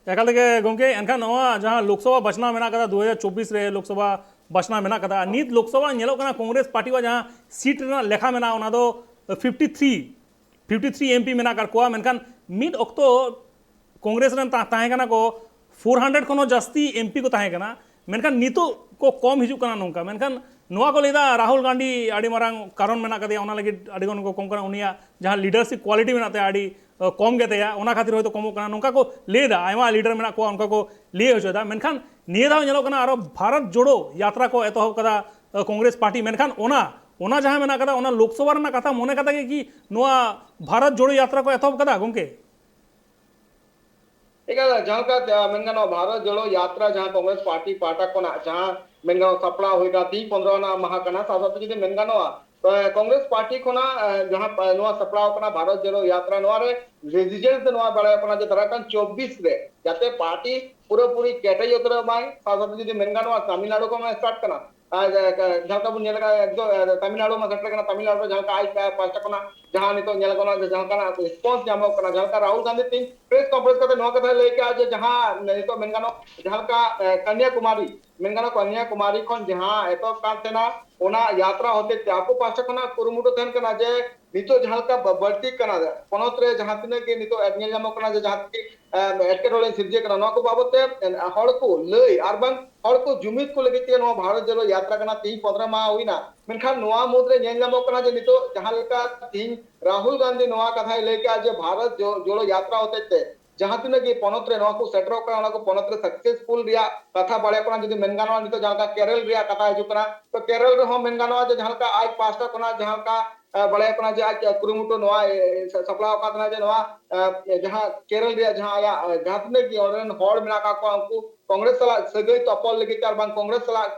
ᱮᱠᱟᱞ ᱛᱮᱜᱮ ᱜᱚᱢᱠᱮ, ᱮᱱᱠᱷᱟᱱ ᱱᱚᱣᱟ ᱡᱟᱦᱟᱸ ᱞᱳᱠᱥᱚᱵᱷᱟ ᱵᱟᱪᱷᱱᱟᱣ ᱢᱮᱱᱟᱜ ᱠᱟᱫᱟ, ᱫᱩ ᱦᱟᱡᱟᱨ ᱪᱚᱵᱵᱤᱥ ᱨᱮ ᱞᱳᱠᱥᱚᱵᱷᱟ ᱵᱟᱪᱷᱱᱟᱣ ᱢᱮᱱᱟᱜ ᱠᱟᱫᱟ, ᱟᱨ ᱱᱤᱛ ᱞᱳᱠᱥᱚᱵᱷᱟ ᱧᱮᱞᱚᱜ ᱠᱟᱱᱟ ᱠᱚᱝᱜᱨᱮᱥ ᱯᱟᱨᱴᱤ ᱣᱟᱜ ᱡᱟᱦᱟᱸ ᱥᱤᱴ ᱨᱮᱱᱟᱜ ᱞᱮᱠᱷᱟ ᱢᱮᱱᱟᱜᱼᱟ ᱚᱱᱟ ᱫᱚ fifty three, fifty three M P ᱢᱮᱱᱟᱜ ᱟᱠᱟᱫ ᱠᱚᱣᱟ, ᱢᱮᱱᱠᱷᱟᱱ ᱢᱤᱫ ᱚᱠᱛᱚ ᱠᱚᱝᱜᱨᱮᱥ ᱨᱮᱱ ᱛᱟ-, ᱛᱟᱦᱮᱸ ᱠᱟᱱᱟ ᱠᱚ ᱯᱷᱳᱨ ᱦᱟᱱᱰᱨᱮᱰ ᱠᱷᱚᱱ ᱦᱚᱸ ᱡᱟᱹᱥᱛᱤ ᱮᱢ ᱯᱤ ᱠᱚ ᱛᱟᱦᱮᱸ ᱠᱟᱱᱟ, ᱢᱮᱱᱠᱷᱟᱱ ᱱᱤᱛᱚᱜ ᱠᱚ ᱠᱚᱢ ᱦᱤᱡᱩᱜ ᱠᱟᱱᱟ ᱱᱚᱝᱠᱟ᱾ ᱢᱮᱱᱠᱷᱟᱱ ᱱᱚᱣᱟ ᱠᱚ ᱞᱟᱹᱭᱫᱟ ᱨᱟᱦᱩᱞ ᱜᱟᱱᱫᱷᱤ ᱟᱹᱰᱤ ᱢᱟᱨᱟᱝ ᱠᱟᱨᱚᱱ ᱢᱮᱱᱟᱜ ᱟᱠᱟᱫᱮᱭᱟ, ᱚᱱᱟ ᱞᱟᱹᱜᱤᱫ ᱟᱹᱰᱤ ᱜᱟᱱ ᱠᱚ ᱠᱚᱢ ᱠᱟᱱᱟ, ᱩᱱᱤᱭᱟᱜ ᱡᱟᱦᱟᱸ ᱞᱤᱰᱟᱨᱥᱤᱯ ᱠᱳᱣᱟᱞᱤᱴᱤ ᱢᱮᱱᱟᱜ ᱛᱟᱭᱟ ᱟᱹᱰᱤ ᱠᱚᱢ ᱜᱮᱛᱟᱭᱟ, ᱚᱱᱟ ᱠᱷᱟᱹᱛᱤᱨ ᱦᱚᱭᱛᱳ ᱠᱚᱢᱚᱜ ᱠᱟᱱᱟ, ᱱᱚᱝᱠᱟ ᱠᱚ ᱞᱟᱹᱭᱫᱟ᱾ ᱟᱭᱢᱟ ᱞᱤᱰᱟᱨ ᱢᱮᱱᱟᱜ ᱠᱚᱣᱟ, ᱚᱱᱠᱟ ᱠᱚ ᱞᱟᱹᱭ ᱦᱚᱪᱚᱭᱮᱫᱟ᱾ ᱢᱮᱱᱠᱷᱟᱱ ᱱᱤᱭᱟᱹ ᱫᱷᱟᱣ ᱧᱮᱞᱚᱜ ᱠᱟᱱᱟ ᱟᱨᱚ ᱵᱷᱟᱨᱚᱛ ᱡᱳᱲᱳ ᱭᱟᱛᱨᱟ ᱠᱚ ᱮᱛᱚᱦᱚᱵ ᱠᱟᱫᱟ ᱠᱚᱝᱜᱨᱮᱥ ᱯᱟᱨᱴᱤ᱾ ᱢᱮᱱᱠᱷᱟᱱ ᱚᱱᱟ ᱚᱱᱟ ᱡᱟᱦᱟᱸ ᱢᱮᱱᱟᱜ ᱠᱟᱫᱟ, ᱚᱱᱟ ᱞᱳᱠᱥᱚᱵᱷᱟ ᱨᱮᱱᱟᱜ ᱠᱟᱛᱷᱟ ᱢᱚᱱᱮ ᱠᱟᱛᱮ ᱜᱮ ᱠᱤ ᱱᱚᱣᱟ ᱵᱷᱟᱨᱚᱛ ᱡᱳᱲᱳ ᱭᱟᱛᱨᱟ ᱠᱚ ᱮᱛᱚᱦᱚᱵ ᱠᱟᱫᱟ ᱜᱚᱝᱠᱮ? ᱮᱠᱟᱞ, ᱡᱟᱦᱟᱸ ᱞᱮᱠᱟ ᱢᱮᱱ ᱜᱟᱱᱚᱜᱼᱟ, ᱵᱷᱟᱨᱚᱛ ᱡᱳᱲᱳ ᱭᱟᱛᱨᱟ ᱡᱟᱦᱟᱸ ᱠᱚᱝᱜᱨᱮᱥ ᱯᱟᱨᱴᱤ ᱯᱟᱦᱴᱟ ᱠᱷᱚᱱᱟᱜ ᱡᱟᱦᱟᱸ ᱢᱮᱱ ᱜᱟᱱᱚᱜᱼᱟ ᱥᱟᱯᱲᱟᱣ ᱦᱩᱭ ᱠᱟᱱᱟ, ᱛᱤᱦᱤᱧ ᱯᱚᱱᱨᱚ ᱟᱱᱟᱜ ᱢᱟᱦᱟ ᱠᱟᱱᱟ᱾ ᱥᱟᱶ ᱥᱟᱶᱛᱮ ᱡᱩᱫᱤ ᱢᱮᱱ ᱜᱟᱱᱚᱜᱼᱟ, ᱛᱚ ᱠᱚᱝᱜᱨᱮᱥ ᱯᱟᱨᱴᱤ ᱠᱷᱚᱱᱟᱜ ᱡᱟᱦᱟᱸ ᱱᱚᱣᱟ ᱥᱟᱯᱲᱟᱣ ᱠᱟᱱᱟ ᱵᱷᱟᱨᱚᱛ ᱡᱳᱲᱳ ᱭᱟᱛᱨᱟ, ᱱᱚᱣᱟ ᱨᱮ ᱨᱮᱡᱤᱡᱮᱱᱥ ᱫᱚ ᱱᱚᱣᱟ ᱵᱟᱲᱟᱭᱚᱜ ᱠᱟᱱᱟ ᱡᱮ ᱫᱟᱨᱟᱭ ᱠᱟᱱ ᱪᱚᱵᱵᱤᱥ ᱨᱮ ᱡᱟᱛᱮ ᱯᱟᱨᱴᱤ ᱯᱩᱨᱟᱹᱯᱩᱨᱤ ᱠᱮᱴᱮᱡ ᱩᱛᱟᱹᱨᱚᱜ ᱢᱟᱭ᱾ ᱥᱟᱶ ᱥᱟᱶᱛᱮ ᱡᱩᱫᱤ ᱢᱮᱱ ᱜᱟᱱᱚᱜᱼᱟ, ᱛᱟᱢᱤᱞᱱᱟᱲᱩ ᱠᱷᱚᱱ ᱥᱴᱟᱨᱴ ᱠᱟᱱᱟ, ᱟᱨ ᱡᱟᱦᱟᱸ ᱞᱮᱠᱟ ᱵᱚᱱ ᱧᱮᱞ ᱟᱠᱟᱫᱟ ᱮᱠᱫᱚᱢ ᱛᱟᱢᱤᱞᱱᱟᱲᱩ ᱢᱟ ᱥᱮᱴᱮᱨ ᱠᱟᱱᱟ, ᱛᱟᱢᱤᱞᱱᱟᱲᱩ ᱨᱮ ᱡᱟᱦᱟᱸ ᱞᱮᱠᱟ ᱟᱡ ᱯᱟᱦᱴᱟ ᱠᱷᱚᱱᱟᱜ ᱡᱟᱦᱟᱸ ᱱᱤᱛᱚᱜ ᱧᱮᱞ ᱜᱟᱱᱚᱜᱼᱟ ᱡᱮ ᱡᱟᱦᱟᱸ ᱞᱮᱠᱟᱱᱟᱜ ᱨᱮᱥᱯᱚᱱᱥ ᱧᱟᱢᱚᱜ ᱠᱟᱱᱟ, ᱡᱟᱦᱟᱸ ᱞᱮᱠᱟ ᱨᱟᱦᱩᱞ ᱜᱟᱱᱫᱷᱤ ᱛᱮᱦᱮᱧ ᱯᱨᱮᱥ ᱠᱚᱱᱯᱷᱟᱨᱮᱱᱥ ᱠᱟᱛᱮ ᱱᱚᱣᱟ ᱠᱟᱛᱷᱟᱭ ᱞᱟᱹᱭ ᱠᱮᱜᱼᱟ ᱡᱮ ᱡᱟᱦᱟᱸ ᱱᱤᱛᱚᱜ ᱢᱮᱱ ᱜᱟᱱᱚᱜ ᱡᱟᱦᱟᱸ ᱞᱮᱠᱟ ᱠᱟᱱᱱᱟᱠᱩᱢᱟᱨᱤ ᱢᱮᱱ ᱜᱟᱱᱚᱜ ᱠᱟᱱᱱᱟᱠᱩᱢᱟᱨᱤ ᱠᱷᱚᱱ ᱡᱟᱦᱟᱸ ᱮᱛᱚᱦᱚᱵ ᱠᱟᱱ ᱛᱟᱦᱮᱱᱟ, ᱚᱱᱟ ᱭᱟᱛᱨᱟ ᱦᱚᱛᱮᱡ ᱛᱮ ᱟᱠᱚ ᱯᱟᱦᱴᱟ ᱠᱷᱚᱱᱟᱜ ᱠᱩᱨᱩᱢᱩᱴᱩ ᱛᱟᱦᱮᱱ ᱠᱟᱱᱟ ᱡᱮ ᱱᱤᱛᱚᱜ ᱡᱟᱦᱟᱸ ᱞᱮᱠᱟ ᱵᱟᱹᱲᱛᱤᱜ ᱠᱟᱱᱟ ᱯᱚᱱᱚᱛ ᱨᱮ, ᱡᱟᱦᱟᱸ ᱛᱤᱱᱟᱹᱜ ᱜᱮ ᱱᱤᱛᱚᱜ ᱧᱮᱞ ᱧᱟᱢᱚᱜ ᱠᱟᱱᱟ ᱡᱮ ᱡᱟᱦᱟᱸ ᱛᱤᱱᱟᱹᱜ ᱮᱴᱠᱮᱴᱚᱬᱮ ᱥᱤᱨᱡᱟᱹᱜ ᱠᱟᱱᱟ, ᱱᱚᱣᱟ ᱠᱚ ᱵᱟᱵᱚᱫ ᱛᱮ ᱦᱚᱲ ᱠᱚ ᱞᱟᱹᱭ ᱟᱨ ᱵᱟᱝ ᱦᱚᱲ ᱠᱚ ᱡᱩᱢᱤᱫ ᱠᱚ ᱞᱟᱹᱜᱤᱫ ᱛᱮ ᱱᱚᱣᱟ ᱵᱷᱟᱨᱚᱛ ᱡᱳᱲᱳ ᱭᱟᱛᱨᱟ ᱠᱟᱱᱟ᱾ ᱛᱮᱦᱤᱧ ᱯᱚᱱᱨᱚ ᱢᱟᱦᱟ ᱦᱩᱭᱱᱟ, ᱢᱮᱱᱠᱷᱟᱱ ᱱᱚᱣᱟ ᱢᱩᱫᱽᱨᱮ ᱧᱮᱞ ᱧᱟᱢᱚᱜ ᱠᱟᱱᱟ ᱡᱮ ᱱᱤᱛᱚᱜ ᱡᱟᱦᱟᱸ ᱞᱮᱠᱟ ᱛᱮᱦᱤᱧ ᱨᱟᱦᱩᱞ ᱜᱟᱱᱫᱷᱤ ᱱᱚᱣᱟ ᱠᱟᱛᱷᱟᱭ ᱞᱟᱹᱭ ᱠᱮᱜᱼᱟ ᱡᱮ ᱵᱷᱟᱨᱚᱛ ᱡᱳᱲᱳ ᱭᱟᱛᱨᱟ ᱦᱚᱛᱮᱡ ᱛᱮ ᱡᱟᱦᱟᱸ ᱛᱤᱱᱟᱹᱜ ᱜᱮ ᱯᱚᱱᱚᱛ ᱨᱮ ᱱᱚᱣᱟ ᱠᱚ ᱥᱮᱴᱮᱨᱚᱜ ᱠᱟᱱᱟ, ᱚᱱᱟ ᱠᱚ ᱯᱚᱱᱚᱛ ᱨᱮ ᱥᱟᱠᱥᱮᱥᱯᱷᱩᱞ ᱨᱮᱭᱟᱜ ᱠᱟᱛᱷᱟ ᱵᱟᱲᱟᱭᱚᱜ ᱠᱟᱱᱟ᱾ ᱡᱩᱫᱤ ᱢᱮᱱ ᱜᱟᱱᱚᱜᱼᱟ, ᱱᱤᱛᱚᱜ ᱡᱟᱦᱟᱸ ᱞᱮᱠᱟ ᱠᱮᱨᱚᱞ ᱨᱮᱭᱟᱜ ᱠᱟᱛᱷᱟ ᱦᱤᱡᱩᱜ ᱠᱟᱱᱟ, ᱛᱚ ᱠᱮᱨᱚᱞ ᱨᱮᱦᱚᱸ ᱢᱮᱱ ᱜᱟᱱᱚᱜᱼᱟ ᱡᱮ ᱡᱟᱦᱟᱸ ᱞᱮᱠᱟ ᱟᱡ ᱯᱟᱦᱴᱟ ᱠᱷᱚᱱᱟᱜ ᱡᱟᱦᱟᱸ ᱞᱮᱠᱟ ᱵᱟᱲᱟᱭᱚᱜ ᱠᱟᱱᱟ ᱡᱮ ᱟᱡ ᱠᱩᱨᱩᱢᱩᱴᱩ ᱱᱚᱣᱟ ᱥᱟᱯᱲᱟᱣ ᱟᱠᱟᱫ ᱛᱟᱦᱮᱱᱟ ᱡᱮ ᱱᱚᱣᱟ ᱡᱟᱦᱟᱸ ᱠᱮᱨᱚᱞ ᱨᱮᱭᱟᱜ ᱡᱟᱦᱟᱸ ᱟᱭᱟᱜ ᱡᱟᱦᱟᱸ ᱛᱤᱱᱟᱹᱜ ᱜᱮ ᱚᱸᱰᱮ ᱨᱮᱱ ᱦᱚᱲ ᱢᱮᱱᱟᱜ ᱟᱠᱟᱫ ᱠᱚᱣᱟ, ᱩᱱᱠᱩ ᱠᱚᱝᱜᱨᱮᱥ ᱥᱟᱞᱟᱜ ᱥᱟᱹᱜᱟᱹᱭ ᱛᱚᱯᱚᱞ ᱞᱟᱹᱜᱤᱫ ᱛᱮ ᱟᱨ ᱵᱟᱝ ᱠᱚᱝᱜᱨᱮᱥ ᱥᱟᱞᱟᱜ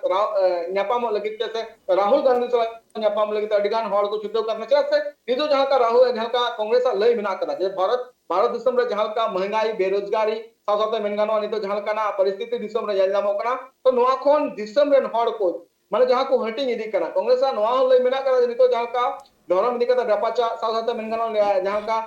ᱧᱟᱯᱟᱢᱚᱜ ᱞᱟᱹᱜᱤᱫ ᱛᱮ ᱥᱮ ᱨᱟᱦᱩᱞ ᱜᱟᱱᱫᱷᱤ ᱥᱟᱞᱟᱜ ᱧᱟᱯᱟᱢ ᱞᱟᱹᱜᱤᱫ ᱛᱮ ᱟᱹᱰᱤ ᱜᱟᱱ ᱦᱚᱲ ᱠᱚ ᱪᱷᱩᱴᱟᱹᱣ ᱠᱟᱱ ᱛᱟᱦᱮᱸ᱾ ᱪᱮᱫᱟᱜ ᱥᱮ ᱱᱤᱛᱚᱜ ᱡᱟᱦᱟᱸ ᱞᱮᱠᱟ ᱨᱟᱦᱩᱞ ᱡᱟᱦᱟᱸ ᱞᱮᱠᱟ ᱠᱚᱝᱜᱨᱮᱥ ᱟᱜ ᱞᱟᱹᱭ ᱢᱮᱱᱟᱜ ᱟᱠᱟᱫᱟ ᱡᱮ ᱵᱷᱟᱨᱚᱛ ᱵᱷᱟᱨᱚᱛ ᱫᱤᱥᱚᱢ ᱨᱮ ᱡᱟᱦᱟᱸ ᱞᱮᱠᱟ ᱢᱚᱦᱮᱝᱜᱟᱭ, ᱵᱮᱨᱳᱡᱽᱜᱟᱨᱤ ᱥᱟᱶ ᱥᱟᱶᱛᱮ ᱢᱮᱱ ᱜᱟᱱᱚᱜᱼᱟ ᱱᱤᱛᱚᱜ ᱡᱟᱦᱟᱸ ᱞᱮᱠᱟᱱᱟᱜ ᱯᱚᱨᱤᱥᱛᱷᱤᱛᱤ ᱫᱤᱥᱚᱢ ᱨᱮ ᱧᱮᱞ ᱧᱟᱢᱚᱜ ᱠᱟᱱᱟ, ᱛᱚ ᱱᱚᱣᱟ ᱠᱷᱚᱱ ᱫᱤᱥᱚᱢ ᱨᱮᱱ ᱦᱚᱲ ᱠᱚ ᱢᱟᱱᱮ ᱡᱟᱦᱟᱸ ᱠᱚ ᱦᱟᱹᱴᱤᱧ ᱤᱫᱤᱜ ᱠᱟᱱᱟ, ᱠᱚᱝᱜᱨᱮᱥ ᱟᱜ ᱱᱚᱣᱟ ᱦᱚᱸ ᱞᱟᱹᱭ ᱢᱮᱱᱟᱜ ᱟᱠᱟᱫᱟ ᱡᱮ ᱱᱤᱛᱚᱜ ᱡᱟᱦᱟᱸ ᱞᱮᱠᱟ ᱫᱷᱚᱨᱚᱢ ᱤᱫᱤ ᱠᱟᱛᱮ ᱨᱟᱯᱟᱪᱟᱜ ᱥᱟᱶ ᱥᱟᱶᱛᱮ ᱢᱮᱱ ᱜᱟᱱᱚᱜᱼᱟ ᱡᱟᱦᱟᱸ ᱞᱮᱠᱟ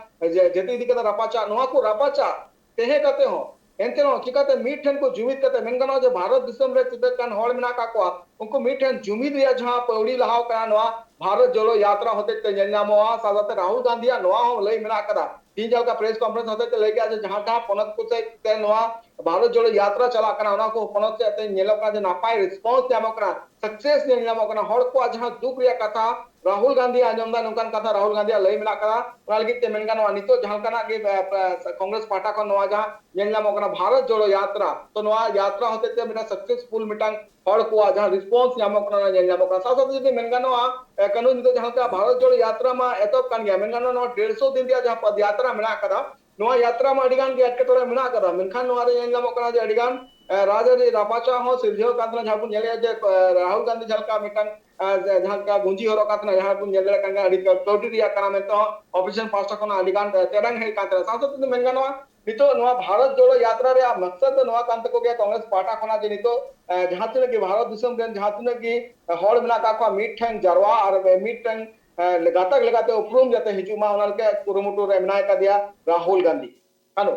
ᱡᱟᱹᱛᱤ ᱤᱫᱤ ᱠᱟᱛᱮ ᱨᱟᱯᱟᱪᱟᱜ, ᱱᱚᱣᱟ ᱠᱚ ᱨᱟᱯᱟᱪᱟᱜ ᱛᱟᱦᱮᱸ ᱠᱟᱛᱮ ᱦᱚᱸ ᱮᱱᱛᱮ ᱨᱮᱦᱚᱸ ᱪᱤᱠᱟᱛᱮ ᱢᱤᱫ ᱴᱷᱮᱱ ᱠᱚ ᱡᱩᱢᱤᱫ ᱠᱟᱛᱮ, ᱢᱮᱱ ᱜᱟᱱᱚᱜᱼᱟ ᱡᱮ ᱵᱷᱟᱨᱚᱛ ᱫᱤᱥᱚᱢ ᱨᱮ ᱛᱤᱱᱟᱹᱜ ᱜᱟᱱ ᱦᱚᱲ ᱢᱮᱱᱟᱜ ᱟᱠᱟᱫ ᱠᱚᱣᱟ, ᱩᱱᱠᱩ ᱢᱤᱫ ᱴᱷᱮᱱ ᱡᱩᱢᱤᱫ ᱨᱮᱭᱟᱜ ᱡᱟᱦᱟᱸ ᱯᱟᱹᱣᱲᱤ ᱞᱟᱦᱟᱣ ᱠᱟᱱᱟ, ᱱᱚᱣᱟ ᱵᱷᱟᱨᱚᱛ ᱡᱳᱲᱳ ᱭᱟᱛᱨᱟ ᱦᱚᱛᱮᱡ ᱛᱮ ᱧᱮᱞ ᱧᱟᱢᱚᱜᱼᱟ᱾ ᱥᱟᱶ ᱥᱟᱶᱛᱮ ᱨᱟᱦᱩᱞ ᱜᱟᱱᱫᱷᱤᱭᱟᱜ ᱱᱚᱣᱟ ᱦᱚᱸ ᱞᱟᱹᱭ ᱢᱮᱱᱟᱜ ᱟᱠᱟᱫᱟ, ᱛᱮᱦᱮᱧ ᱡᱟᱦᱟᱸ ᱞᱮᱠᱟ ᱯᱨᱮᱥ ᱠᱚᱱᱯᱷᱟᱨᱮᱱᱥ ᱦᱚᱛᱮᱡ ᱛᱮ ᱞᱟᱹᱭ ᱠᱮᱫᱟ ᱡᱮ ᱡᱟᱦᱟᱸ ᱡᱟᱦᱟᱸ ᱯᱚᱱᱚᱛ ᱠᱚ ᱥᱮᱫ ᱛᱮ ᱱᱚᱣᱟ ᱵᱷᱟᱨᱚᱛ ᱡᱳᱲᱳ ᱭᱟᱛᱨᱟ ᱪᱟᱞᱟᱜ ᱠᱟᱱᱟ, ᱚᱱᱟ ᱠᱚ ᱯᱚᱱᱚᱛ ᱥᱮᱫ ᱛᱮ ᱧᱮᱞᱚᱜ ᱠᱟᱱᱟ ᱡᱮ ᱱᱟᱯᱟᱭ ᱨᱮᱥᱯᱚᱱᱥ ᱧᱟᱢᱚᱜ ᱠᱟᱱᱟ, ᱥᱟᱠᱥᱮᱥ ᱧᱮᱞ ᱧᱟᱢᱚᱜ ᱠᱟᱱᱟ᱾ ᱦᱚᱲ ᱠᱚᱣᱟᱜ ᱡᱟᱦᱟᱸ ᱫᱩᱠ ᱨᱮᱭᱟᱜ ᱠᱟᱛᱷᱟ ᱨᱟᱦᱩᱞ ᱜᱟᱱᱫᱷᱤ ᱟᱸᱡᱚᱢ ᱫᱟ, ᱱᱚᱝᱠᱟᱱ ᱠᱟᱛᱷᱟ ᱨᱟᱦᱩᱞ ᱜᱟᱱᱫᱷᱤᱭᱟᱜ ᱞᱟᱹᱭ ᱢᱮᱱᱟᱜ ᱠᱟᱫᱟ᱾ ᱚᱱᱟ ᱞᱟᱹᱜᱤᱫ ᱛᱮ ᱢᱮᱱ ᱜᱟᱱᱚᱜᱼᱟ, ᱱᱤᱛᱚᱜ ᱡᱟᱦᱟᱸ ᱞᱮᱠᱟᱱᱟᱜ ᱜᱮ, ᱮ, ᱮ, ᱠᱚᱝᱜᱨᱮᱥ ᱯᱟᱦᱴᱟ ᱠᱷᱚᱱ ᱱᱚᱣᱟ ᱡᱟᱦᱟᱸ ᱧᱮᱞ ᱧᱟᱢᱚᱜ ᱠᱟᱱᱟ ᱵᱷᱟᱨᱚᱛ ᱡᱳᱲᱳ ᱭᱟᱛᱨᱟ, ᱛᱚ ᱱᱚᱣᱟ ᱭᱟᱛᱨᱟ ᱦᱚᱛᱮᱡ ᱛᱮ ᱢᱤᱫᱴᱟᱝ ᱥᱟᱠᱥᱮᱥᱯᱷᱩᱞ ᱢᱤᱫᱴᱟᱝ ᱦᱚᱲ ᱠᱚᱣᱟᱜ ᱡᱟᱦᱟᱸ ᱨᱮᱥᱯᱚᱱᱥ ᱧᱟᱢᱚᱜ ᱠᱟᱱᱟ, ᱚᱱᱟ ᱧᱮᱞ ᱧᱟᱢᱚᱜ ᱠᱟᱱᱟ᱾ ᱥᱟᱶ ᱥᱟᱶᱛᱮ ᱡᱩᱫᱤ ᱢᱮᱱ ᱜᱟᱱᱚᱜᱼᱟ, ᱮ, ᱠᱟᱹᱱᱩ, ᱱᱤᱛᱚᱜ ᱡᱟᱦᱟᱸ ᱞᱮᱠᱟ ᱵᱷᱟᱨᱚᱛ ᱡᱳᱲᱳ ᱭᱟᱛᱨᱟ ᱢᱟ ᱮᱛᱚᱦᱚᱵ ᱠᱟᱱ ᱜᱮᱭᱟ, ᱢᱮᱱ ᱜᱟᱱᱚᱜᱼᱟ ᱱᱚᱣᱟ ᱰᱮᱲᱥᱚ ᱫᱤᱱ ᱨᱮᱭᱟᱜ ᱡᱟᱦᱟᱸ ᱯᱚᱫ ᱭᱟᱛᱨᱟ ᱢᱮᱱᱟᱜ ᱟᱠᱟᱫᱟ, ᱱᱚᱣᱟ ᱭᱟᱛᱨᱟ ᱢᱟ ᱟᱹᱰᱤ ᱜᱟᱱ ᱜᱮ ᱮᱴᱠᱮᱴᱚᱬᱮ ᱢᱮᱱᱟᱜ ᱟᱠᱟᱫᱟ᱾ ᱢᱮᱱᱠᱷᱟᱱ ᱱᱚᱣᱟ ᱨᱮ ᱧᱮᱞ ᱧᱟᱢᱚᱜ ᱠᱟᱱᱟ ᱡᱮ ᱟᱹᱰᱤ ᱜᱟᱱ, ᱮ, ᱨᱟᱡᱽᱟᱹᱨᱤ ᱨᱟᱯᱟᱪᱟᱜ ᱦᱚᱸ ᱥᱤᱨᱡᱟᱹᱣ ᱠᱟᱱ ᱛᱟᱦᱮᱱᱟ᱾ ᱡᱟᱦᱟᱸ ᱵᱚᱱ ᱧᱮᱞᱮᱫᱼᱟ ᱡᱮ, ᱮ, ᱨᱟᱦᱩᱞ ᱜᱟᱱᱫᱷᱤ ᱡᱟᱦᱟᱸ ᱞᱮᱠᱟ ᱢᱤᱫᱴᱟᱝ, ᱮ, ᱡᱟᱦᱟᱸ ᱞᱮᱠᱟ ᱜᱩᱸᱡᱤ ᱦᱚᱨᱚᱜ ᱠᱟᱱ ᱛᱟᱦᱮᱱᱟ, ᱡᱟᱦᱟᱸ ᱵᱚᱱ ᱧᱮᱞ ᱫᱟᱲᱮᱭᱟᱜ ᱠᱟᱱ ᱜᱮᱭᱟ, ᱟᱹᱰᱤ ᱠᱟᱹᱣᱰᱤ ᱨᱮᱭᱟᱜ ᱠᱟᱱᱟ ᱢᱮᱱᱛᱮ ᱦᱚᱸ ᱚᱯᱳᱡᱤᱥᱚᱱ ᱯᱟᱦᱴᱟ ᱠᱷᱚᱱᱟᱜ ᱟᱹᱰᱤ ᱜᱟᱱ, ᱮ, ᱴᱮᱲᱟᱝ ᱦᱮᱡ ᱠᱟᱱ ᱛᱟᱦᱮᱱᱟ᱾ ᱥᱟᱶ ᱥᱟᱶᱛᱮ ᱢᱮᱱ ᱜᱟᱱᱚᱜᱼᱟ, ᱱᱤᱛᱚᱜ ᱱᱚᱣᱟ ᱵᱷᱟᱨᱚᱛ ᱡᱳᱲᱳ ᱭᱟᱛᱨᱟ ᱨᱮᱭᱟᱜ ᱢᱚᱠᱥᱚᱫ ᱫᱚ ᱱᱚᱣᱟ ᱠᱟᱱ ᱛᱟᱠᱚ ᱜᱮᱭᱟ, ᱠᱚᱝᱜᱨᱮᱥ ᱯᱟᱦᱴᱟ ᱠᱷᱚᱱᱟᱜ ᱡᱮ ᱱᱤᱛᱚᱜ, ᱮ, ᱡᱟᱦᱟᱸ ᱛᱤᱱᱟᱹᱜ ᱜᱮ ᱵᱷᱟᱨᱚᱛ ᱫᱤᱥᱚᱢ ᱨᱮᱱ ᱡᱟᱦᱟᱸ ᱛᱤᱱᱟᱹᱜ ᱜᱮ ᱦᱚᱲ ᱢᱮᱱᱟᱜ ᱟᱠᱟᱫ ᱠᱚᱣᱟ, ᱢᱤᱫᱴᱷᱮᱱ ᱡᱟᱨᱣᱟ ᱟᱨ ᱢᱤᱫᱴᱮᱱ, ᱮ, ᱜᱟᱛᱟᱠ ᱞᱮᱠᱟᱛᱮ ᱩᱯᱨᱩᱢ ᱡᱟᱛᱮ ᱦᱤᱡᱩᱜ ᱢᱟ, ᱚᱱᱟ ᱞᱮᱠᱟ ᱠᱩᱨᱩᱢᱩᱴᱩ ᱨᱮ ᱢᱮᱱᱟᱭ ᱠᱟᱫᱮᱭᱟ ᱨᱟᱦᱩᱞ ᱜᱟᱱᱫᱷᱤ᱾ ᱦᱮᱞᱳ᱾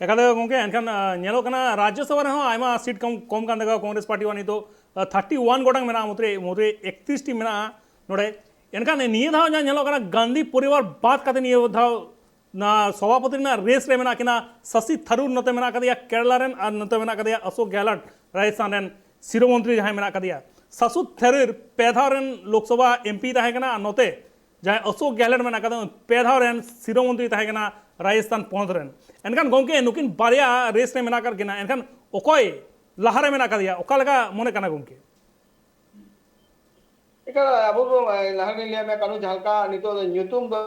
ᱮᱠᱟᱞ ᱜᱮ ᱜᱚᱢᱠᱮ, ᱮᱱᱠᱷᱟᱱ, ᱟ, ᱧᱮᱞᱚᱜ ᱠᱟᱱᱟ ᱨᱟᱡᱽᱡᱚᱥᱚᱵᱷᱟ ᱨᱮᱦᱚᱸ ᱟᱭᱢᱟ ᱥᱤᱴ ᱠᱚᱢ, ᱠᱚᱢ ᱠᱟᱱ ᱛᱟᱠᱚᱣᱟ ᱠᱚᱝᱜᱨᱮᱥ ᱯᱟᱨᱴᱤ ᱣᱟᱜ᱾ ᱱᱤᱛᱚᱜ, ᱟ, ᱛᱷᱟᱨᱴᱤ ᱣᱟᱱ ᱜᱚᱴᱟᱝ ᱢᱮᱱᱟᱜᱼᱟ, ᱢᱩᱫᱽᱨᱮ, ᱢᱩᱫᱽᱨᱮ ᱮᱠᱛᱨᱤᱥ ᱴᱤ ᱢᱮᱱᱟᱜᱼᱟ ᱱᱚᱰᱮ᱾ ᱮᱱᱠᱷᱟᱱ ᱱᱤᱭᱟᱹ ᱫᱷᱟᱣ ᱡᱟᱦᱟᱸ ᱧᱮᱞᱚᱜ ᱠᱟᱱᱟ, ᱜᱟᱱᱫᱷᱤ ᱯᱚᱨᱤᱵᱟᱨ ᱵᱟᱫ ᱠᱟᱛᱮ ᱱᱤᱭᱟᱹ ᱫᱷᱟᱣ ᱚᱱᱟ ᱥᱚᱵᱷᱟᱯᱚᱛᱤ ᱨᱮᱱᱟᱜ ᱨᱮᱥ ᱨᱮ ᱢᱮᱱᱟᱜ ᱠᱤᱱᱟ ᱥᱟᱥᱤ ᱛᱷᱟᱨᱩᱨ, ᱱᱚᱛᱮ ᱢᱮᱱᱟᱜ ᱠᱟᱫᱮᱭᱟ ᱠᱮᱨᱟᱞᱟ ᱨᱮᱱ, ᱟᱨ ᱱᱚᱛᱮ ᱢᱮᱱᱟᱜ ᱠᱟᱫᱮᱭᱟ ᱚᱥᱳᱠ ᱜᱮᱦᱞᱚᱴ, ᱨᱟᱡᱚᱥᱛᱷᱟᱱ ᱨᱮᱱ ᱥᱤᱨᱟᱹ ᱢᱚᱱᱛᱨᱤ ᱡᱟᱦᱟᱸᱭ ᱢᱮᱱᱟᱜ ᱠᱟᱫᱮᱭᱟ᱾ ᱥᱟᱥᱩ ᱛᱷᱟᱨᱩᱨ ᱯᱮ ᱫᱷᱟᱣ ᱨᱮᱱ ᱞᱳᱠᱥᱚᱵᱷᱟ ᱮᱢ ᱯᱤ ᱛᱟᱦᱮᱸ ᱠᱟᱱᱟ, ᱟᱨ ᱱᱚᱛᱮ ᱡᱟᱦᱟᱸᱭ ᱚᱥᱳᱠ ᱜᱮᱦᱞᱚᱴ ᱢᱮᱱᱟᱜ ᱠᱟᱫᱮᱭᱟ, ᱯᱮ ᱫᱷᱟᱣ ᱨᱮᱱ ᱥᱤᱨᱟᱹ ᱢᱚᱱᱛᱨᱤ ᱛᱟᱦᱮᱸ ᱠᱟᱱᱟ ᱨᱟᱡᱚᱥᱛᱷᱟᱱ ᱯᱚᱱᱚᱛ ᱨᱮᱱ᱾ ᱮᱱᱠᱷᱟᱱ ᱜᱚᱢᱠᱮ, ᱱᱩᱠᱤᱱ ᱵᱟᱨᱭᱟ ᱨᱮᱥ ᱨᱮ ᱢᱮᱱᱟᱜ ᱟᱠᱟᱫ ᱠᱤᱱᱟ, ᱮᱱᱠᱷᱟᱱ ᱚᱠᱚᱭ ᱞᱟᱦᱟᱨᱮ ᱢᱮᱱᱟᱜ ᱠᱟᱫᱮᱭᱟ, ᱚᱠᱟ ᱞᱮᱠᱟ ᱢᱚᱱᱮ ᱠᱟᱱᱟ ᱜᱚᱢᱠᱮ? ᱮᱠᱟᱞ, ᱟᱵᱚ ᱵᱚ, ᱮ, ᱞᱟᱦᱟ ᱨᱮᱧ ᱞᱟᱹᱭᱟᱫ ᱢᱮᱭᱟ, ᱠᱟᱹᱱᱩ, ᱡᱟᱦᱟᱸ ᱞᱮᱠᱟ ᱱᱤᱛᱚᱜ ᱫᱚ ᱧᱩᱛᱩᱢ ᱫᱚ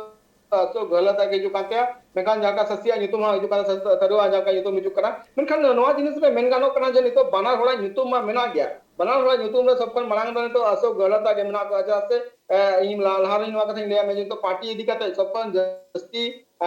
ᱚᱥᱳᱠ ᱜᱮᱦᱞᱚᱴ ᱜᱮ ᱦᱤᱡᱩᱜ ᱠᱟᱱ ᱛᱟᱭᱟ, ᱢᱮᱱᱠᱷᱟᱱ ᱡᱟᱦᱟᱸ ᱞᱮᱠᱟ ᱥᱟᱥᱤᱭᱟᱜ ᱧᱩᱛᱩᱢ ᱦᱚᱸ ᱦᱤᱡᱩᱜ ᱠᱟᱱᱟ, ᱥᱟᱥᱤ ᱛᱷᱟᱨᱩᱨ ᱟᱜ ᱡᱟᱦᱟᱸ ᱞᱮᱠᱟ ᱧᱩᱛᱩᱢ ᱦᱤᱡᱩᱜ ᱠᱟᱱᱟ᱾ ᱢᱮᱱᱠᱷᱟᱱ ᱱᱚᱣᱟ ᱡᱤᱱᱤᱥ ᱨᱮ ᱢᱮᱱ ᱜᱟᱱᱚᱜ ᱠᱟᱱᱟ ᱡᱮ ᱱᱤᱛᱚᱜ ᱵᱟᱱᱟᱨ ᱦᱚᱲᱟᱜ ᱧᱩᱛᱩᱢ ᱢᱟ ᱢᱮᱱᱟᱜ ᱜᱮᱭᱟ, ᱵᱟᱱᱟᱨ ᱦᱚᱲᱟᱜ ᱧᱩᱛᱩᱢ ᱨᱮ ᱥᱚᱵ ᱠᱷᱚᱱ ᱢᱟᱲᱟᱝ ᱫᱚ ᱱᱤᱛᱚᱜ ᱚᱥᱳᱠ ᱜᱮᱦᱞᱚᱴ ᱜᱮ ᱢᱮᱱᱟᱜ ᱠᱚᱣᱟ᱾ ᱪᱮᱫᱟᱜ ᱥᱮ, ᱮ, ᱤᱧ ᱞᱟ-, ᱞᱟᱦᱟ ᱨᱮᱧ ᱱᱚᱣᱟ ᱠᱟᱛᱷᱟᱧ ᱞᱟᱹᱭᱟᱫ ᱢᱮᱭᱟ ᱡᱮ ᱱᱤᱛᱚᱜ ᱯᱟᱨᱴᱤ ᱤᱫᱤ ᱠᱟᱛᱮ ᱥᱚᱵ ᱠᱷᱚᱱ ᱡᱟᱹᱥᱛᱤ, ᱮ,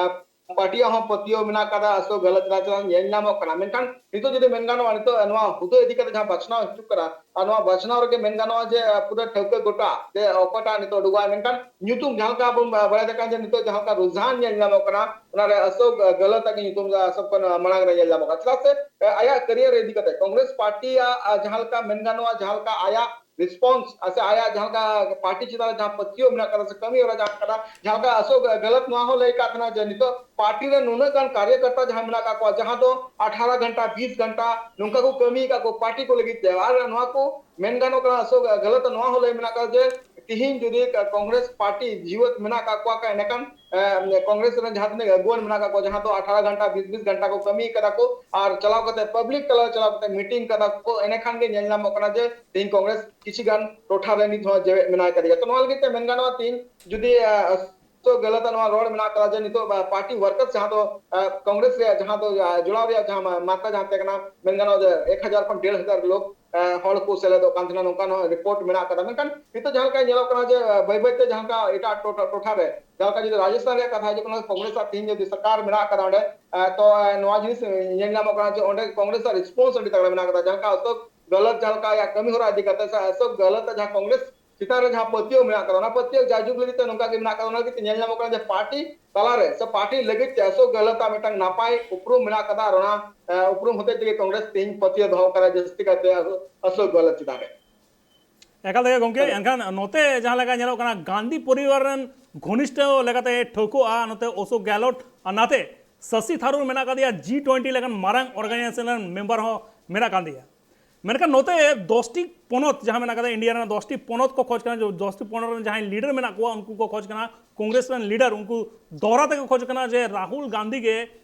ᱯᱟᱨᱴᱤᱭᱟᱜ ᱦᱚᱸ ᱯᱟᱹᱛᱭᱟᱹᱣ ᱢᱮᱱᱟᱜ ᱟᱠᱟᱫᱟ, ᱟᱥᱚᱞ ᱜᱟᱹᱞᱟᱹᱛ ᱨᱟᱡᱽ ᱧᱮᱞ ᱧᱟᱢᱚᱜ ᱠᱟᱱᱟ᱾ ᱢᱮᱱᱠᱷᱟᱱ ᱱᱤᱛᱚᱜ ᱡᱩᱫᱤ ᱢᱮᱱ ᱜᱟᱱᱚᱜᱼᱟ, ᱱᱤᱛᱚᱜ ᱱᱚᱣᱟ ᱦᱩᱫᱟᱹ ᱤᱫᱤ ᱠᱟᱛᱮ ᱡᱟᱦᱟᱸ ᱵᱟᱪᱷᱱᱟᱣ ᱦᱤᱡᱩᱜ ᱠᱟᱱᱟ, ᱟᱨ ᱱᱚᱣᱟ ᱵᱟᱪᱷᱱᱟᱣ ᱨᱮᱜᱮ ᱢᱮᱱ ᱜᱟᱱᱚᱜᱼᱟ ᱡᱮ, ᱟᱨ ᱯᱩᱨᱟᱹ ᱴᱷᱟᱹᱣᱠᱟᱹ ᱜᱚᱴᱟ ᱡᱮ ᱚᱠᱚᱭᱴᱟᱜ ᱱᱤᱛᱚᱜ ᱩᱰᱩᱠᱚᱜᱼᱟᱭ᱾ ᱢᱮᱱᱠᱷᱟᱱ ᱧᱩᱛᱩᱢ ᱡᱟᱦᱟᱸ ᱞᱮᱠᱟ ᱵᱚᱱ ᱵᱟᱲᱟᱭ ᱫᱟᱲᱮᱭᱟᱜ ᱠᱟᱱᱟ ᱡᱮ ᱱᱤᱛᱚᱜ ᱡᱟᱦᱟᱸ ᱞᱮᱠᱟ ᱨᱩᱡᱷᱟᱱ ᱧᱮᱞ ᱧᱟᱢᱚᱜ ᱠᱟᱱᱟ, ᱚᱱᱟᱨᱮ ᱟᱥᱚᱠ ᱜᱟᱹᱞᱟᱹᱛ ᱟᱜ ᱜᱮ ᱧᱩᱛᱩᱢ ᱫᱚ ᱟᱥᱚᱠ ᱠᱷᱚᱱ ᱢᱟᱲᱟᱝ ᱨᱮ ᱧᱮᱞ ᱧᱟᱢᱚᱜ ᱠᱟᱱᱟ᱾ ᱪᱮᱫᱟᱜ ᱥᱮ, ᱮ, ᱟᱭᱟᱜ career ᱤᱫᱤ ᱠᱟᱛᱮ ᱠᱚᱝᱜᱨᱮᱥ ᱯᱟᱨᱴᱤᱭᱟᱜ, ᱟ, ᱡᱟᱦᱟᱸ ᱞᱮᱠᱟ ᱢᱮᱱ ᱜᱟᱱᱚᱜᱼᱟ, ᱡᱟᱦᱟᱸ ᱞᱮᱠᱟ ᱟᱭᱟᱜ response, ᱟ, ᱥᱮ ᱟᱭᱟᱜ ᱡᱟᱦᱟᱸ ᱞᱮᱠᱟ ᱯᱟᱨᱴᱤ ᱪᱮᱛᱟᱱ ᱨᱮ ᱡᱟᱦᱟᱸ ᱯᱟᱹᱛᱭᱟᱹᱣ ᱢᱮᱱᱟᱜ ᱟᱠᱟᱫᱟ ᱥᱮ ᱠᱟᱹᱢᱤ ᱦᱚᱨᱟ ᱡᱟᱦᱟᱸ ᱠᱟᱱᱟ, ᱡᱟᱦᱟᱸ ᱞᱮᱠᱟ ᱟᱥᱚᱠ ᱜᱟᱹᱞᱟᱹᱛ ᱱᱚᱣᱟ ᱦᱚᱸ ᱞᱟᱹᱭ ᱠᱟᱜ ᱛᱟᱦᱮᱱᱟ ᱡᱮ ᱱᱤᱛᱚᱜ ᱯᱟᱨᱴᱤ ᱨᱮ ᱱᱩᱱᱟᱹᱜ ᱜᱟᱱ ᱠᱟᱨᱭᱚᱠᱚᱨᱛᱟ ᱡᱟᱦᱟᱸ ᱢᱮᱱᱟᱜ ᱟᱠᱟᱫ ᱠᱚᱣᱟ, ᱡᱟᱦᱟᱸ ᱫᱚ ᱟᱴᱷᱟᱨᱚ ᱜᱷᱚᱱᱴᱟ, ᱵᱤᱥ ᱜᱷᱚᱱᱴᱟ ᱱᱚᱝᱠᱟ ᱠᱚ ᱠᱟᱹᱢᱤ ᱟᱠᱟᱫ ᱠᱚ ᱯᱟᱨᱴᱤ ᱠᱚ ᱞᱟᱹᱜᱤᱫ ᱛᱮ᱾ ᱟᱨ ᱱᱚᱣᱟ ᱠᱚ ᱢᱮᱱ ᱜᱟᱱᱚᱜ ᱠᱟᱱᱟ, ᱟᱥᱚᱠ ᱜᱟᱹᱞᱟᱹᱛ ᱱᱚᱣᱟ ᱦᱚᱸ ᱞᱟᱹᱭ ᱢᱮᱱᱟᱜ ᱟᱠᱟᱫᱟ ᱡᱮ ᱛᱤᱦᱤᱧ ᱡᱩᱫᱤ ᱠᱚᱝᱜᱨᱮᱥ ᱯᱟᱨᱴᱤ ᱡᱤᱣᱮᱫ ᱢᱮᱱᱟᱜ ᱟᱠᱟᱫ ᱠᱚᱣᱟ ᱠᱷᱟᱱ, ᱮᱱᱮᱠᱷᱟᱱ, ᱮ, ᱠᱚᱝᱜᱨᱮᱥ ᱨᱮᱱ ᱡᱟᱦᱟᱸ ᱛᱤᱱᱟᱹᱜ ᱟᱹᱜᱩᱣᱟᱹᱱ ᱢᱮᱱᱟᱜ ᱟᱠᱟᱫ ᱠᱚᱣᱟ, ᱡᱟᱦᱟᱸ ᱫᱚ ᱟᱴᱷᱟᱨᱚ ᱜᱷᱚᱱᱴᱟ, ᱵᱤᱥ ᱵᱤᱥ ᱜᱷᱚᱱᱴᱟ ᱠᱚ ᱠᱟᱹᱢᱤ ᱠᱟᱫᱟ ᱠᱚ ᱟᱨ ᱪᱟᱞᱟᱣ ᱠᱟᱛᱮ ᱯᱟᱵᱽᱞᱤᱠ ᱛᱟᱞᱟ ᱨᱮ ᱪᱟᱞᱟᱣ ᱠᱟᱛᱮ ᱢᱤᱴᱤᱝ ᱠᱟᱫᱟ ᱠᱚ, ᱮᱱᱮᱠᱷᱟᱱ ᱜᱮ ᱧᱮᱞ ᱧᱟᱢᱚᱜ ᱠᱟᱱᱟ ᱡᱮ ᱛᱤᱦᱤᱧ ᱠᱚᱝᱜᱨᱮᱥ ᱠᱤᱪᱷᱩ ᱜᱟᱱ ᱴᱚᱴᱷᱟ ᱨᱮ ᱱᱤᱛ ᱦᱚᱸ ᱡᱮᱣᱮᱫ ᱢᱮᱱᱟᱭ ᱠᱟᱫᱮᱭᱟ᱾ ᱛᱚ, ᱱᱚᱣᱟ ᱞᱟᱹᱜᱤᱫ ᱛᱮ ᱢᱮᱱ ᱜᱟᱱᱚᱜᱼᱟ, ᱛᱤᱦᱤᱧ ᱡᱩᱫᱤ, ᱮ, ᱛᱚ ᱜᱟᱹᱞᱟᱹᱛ ᱱᱚᱣᱟ ᱨᱚᱲ ᱢᱮᱱᱟᱜ ᱠᱟᱫᱟ ᱡᱮ ᱱᱤᱛᱚᱜ ᱵᱟ-, ᱯᱟᱨᱴᱤ ᱣᱟᱨᱠᱟᱨᱥ ᱡᱟᱦᱟᱸ ᱫᱚ, ᱮ, ᱠᱚᱝᱜᱨᱮᱥ ᱨᱮᱭᱟᱜ ᱡᱟᱦᱟᱸ ᱫᱚ, ᱮ, ᱡᱚᱲᱟᱣ ᱨᱮᱭᱟᱜ ᱡᱟᱦᱟᱸ ᱢᱟ-, ᱢᱟᱛᱨᱟ ᱡᱟᱦᱟᱸ ᱛᱟᱦᱮᱸ ᱠᱟᱱᱟ, ᱢᱮᱱ ᱜᱟᱱᱚᱜᱼᱟ ᱡᱮ ᱮᱠ ᱦᱟᱡᱟᱨ ᱠᱷᱚᱱ ᱰᱮᱲ ᱦᱟᱡᱟᱨ ᱞᱳᱠ, ᱮ, ᱦᱚᱲ ᱠᱚ ᱥᱮᱞᱮᱫᱚᱜ ᱠᱟᱱ ᱛᱟᱦᱮᱱᱟ, ᱱᱚᱝᱠᱟᱱ ᱦᱚᱸ ᱨᱤᱯᱳᱨᱴ ᱢᱮᱱᱟᱜ ᱠᱟᱫᱟ᱾ ᱢᱮᱱᱠᱷᱟᱱ ᱱᱤᱛᱚᱜ ᱡᱟᱦᱟᱸ ᱞᱮᱠᱟ ᱧᱮᱞᱚᱜ ᱠᱟᱱᱟ ᱡᱮ, ᱮ, ᱵᱟᱹᱭ ᱵᱟᱹᱭ ᱛᱮ ᱡᱟᱦᱟᱸ ᱞᱮᱠᱟ ᱮᱴᱟᱜ ᱴᱚᱴᱷᱟ, ᱴᱚᱴᱷᱟ ᱨᱮ, ᱡᱟᱦᱟᱸ ᱞᱮᱠᱟ ᱡᱩᱫᱤ ᱨᱟᱡᱚᱥᱛᱷᱟᱱ ᱨᱮᱭᱟᱜ ᱠᱟᱛᱷᱟ ᱦᱤᱡᱩᱜ ᱠᱟᱱᱟ, ᱠᱚᱝᱜᱨᱮᱥ ᱟᱜ ᱛᱮᱦᱮᱧ ᱡᱩᱫᱤ ᱥᱚᱨᱠᱟᱨ ᱢᱮᱱᱟᱜ ᱠᱟᱫᱟ ᱚᱸᱰᱮ, ᱮ, ᱛᱚ, ᱮ, ᱱᱚᱣᱟ ᱡᱤᱱᱤᱥ ᱧᱮᱞ ᱧᱟᱢᱚᱜ ᱠᱟᱱᱟ ᱡᱮ ᱚᱸᱰᱮ ᱠᱚᱝᱜᱨᱮᱥ ᱟᱜ ᱨᱮᱥᱯᱚᱱᱥ ᱟᱹᱰᱤ ᱛᱟᱜᱲᱟ ᱢᱮᱱᱟᱜ ᱠᱟᱫᱟ᱾ ᱡᱟᱦᱟᱸ ᱞᱮᱠᱟ ᱚᱥᱳᱠ ᱜᱟᱦᱞᱚᱛ ᱡᱟᱦᱟᱸ ᱞᱮᱠᱟ ᱟᱭᱟᱜ ᱠᱟᱹᱢᱤ ᱦᱚᱨᱟ ᱤᱫᱤ ᱠᱟᱛᱮ ᱥᱮ ᱚᱥᱳᱠ ᱜᱟᱦᱞᱚᱛ ᱟᱜ ᱡᱟᱦᱟᱸ ᱠᱚᱝᱜᱨᱮᱥ ᱪᱮᱛᱟᱱ ᱨᱮ ᱡᱟᱦᱟᱸ ᱯᱟᱹᱛᱭᱟᱹᱣ ᱢᱮᱱᱟᱜ ᱠᱟᱫᱟ, ᱚᱱᱟ ᱯᱟᱹᱛᱭᱟᱹᱣ ᱡᱟᱭᱡᱩᱜᱽ ᱞᱟᱹᱜᱤᱫ ᱛᱮ ᱱᱚᱝᱠᱟ ᱜᱮ ᱢᱮᱱᱟᱜ ᱠᱟᱫᱟ᱾ ᱚᱱᱟ ᱞᱟᱹᱜᱤᱫ ᱛᱮ ᱧᱮᱞ ᱧᱟᱢᱚᱜ ᱠᱟᱱᱟ ᱡᱮ ᱯᱟᱨᱴᱤ ᱛᱟᱞᱟᱨᱮ ᱥᱮ ᱯᱟᱨᱴᱤ ᱞᱟᱹᱜᱤᱫ ᱛᱮ ᱚᱥᱳᱠ ᱜᱟᱦᱞᱚᱛ ᱟᱜ ᱢᱤᱫᱴᱟᱝ ᱱᱟᱯᱟᱭ ᱩᱯᱨᱩᱢ ᱢᱮᱱᱟᱜ ᱠᱟᱫᱟ᱾ ᱟᱨ ᱚᱱᱟ, ᱮ, ᱩᱯᱨᱩᱢ ᱦᱚᱛᱮᱡ ᱛᱮᱜᱮ ᱠᱚᱝᱜᱨᱮᱥ ᱛᱮᱦᱮᱧ ᱯᱟᱹᱛᱭᱟᱹᱣ ᱫᱚᱦᱚ ᱠᱟᱫᱟ ᱡᱟᱹᱥᱛᱤ ᱠᱟᱭᱛᱮ ᱚᱥᱳᱠ ᱜᱟᱦᱞᱚᱛ ᱪᱮᱛᱟᱱ ᱨᱮ᱾ ᱮᱠᱟᱞ ᱛᱮᱜᱮ ᱜᱚᱢᱠᱮ, ᱦᱮᱸ᱾ ᱮᱱᱠᱷᱟᱱ ᱱᱚᱛᱮ ᱡᱟᱦᱟᱸ ᱞᱮᱠᱟ ᱧᱮᱞᱚᱜ ᱠᱟᱱᱟ, ᱜᱟᱱᱫᱷᱤ ᱯᱚᱨᱤᱵᱟᱨ ᱨᱮᱱ ᱜᱷᱚᱱᱤᱥᱴᱷᱚ ᱞᱮᱠᱟᱛᱮ ᱴᱷᱟᱹᱣᱠᱟᱹᱜᱼᱟ ᱱᱚᱛᱮ ᱚᱥᱳᱠ ᱜᱮᱦᱞᱚᱴ, ᱟᱨ ᱱᱟᱛᱮ ᱥᱟᱥᱤ ᱛᱷᱟᱨᱩᱨ ᱢᱮᱱᱟᱜ ᱟᱠᱟᱫᱮᱭᱟ, ᱡᱤ ᱴᱩᱭᱮᱱᱴᱤ ᱞᱮᱠᱟᱱ ᱢᱟᱨᱟᱝ ᱚᱨᱜᱟᱱᱟᱭᱡᱮᱥᱚᱱ ᱨᱮᱱ ᱢᱮᱢᱵᱟᱨ ᱦᱚᱸ ᱢᱮᱱᱟᱜ ᱟᱠᱟᱫᱮᱭᱟ᱾ ᱢᱮᱱᱠᱷᱟᱱ ᱱᱚᱛᱮ ᱫᱚᱥᱴᱤ ᱯᱚᱱᱚᱛ ᱡᱟᱦᱟᱸ ᱢᱮᱱᱟᱜ ᱟᱠᱟᱫᱟ, ᱤᱱᱰᱤᱭᱟ ᱨᱮᱱᱟᱜ ᱫᱚᱥᱴᱤ ᱯᱚᱱᱚᱛ ᱠᱚ ᱠᱷᱚᱡᱽ ᱠᱟᱱᱟ, ᱫᱚᱥᱴᱤ ᱯᱚᱱᱚᱛ ᱨᱮᱱ ᱡᱟᱦᱟᱸᱭ ᱞᱤᱰᱟᱨ ᱢᱮᱱᱟᱜ ᱠᱚᱣᱟ, ᱩᱱᱠᱩ ᱠᱚ ᱠᱷᱚᱡᱽ ᱠᱟᱱᱟ, ᱠᱚᱝᱜᱨᱮᱥ ᱨᱮᱱ ᱞᱤᱰᱟᱨ, ᱩᱱᱠᱩ ᱫᱚᱦᱲᱟ ᱛᱮᱠᱚ ᱠᱷᱚᱡᱽ ᱠᱟᱱᱟ ᱡᱮ ᱨᱟᱦᱩᱞ ᱜᱟᱱᱫᱷᱤ ᱜᱮ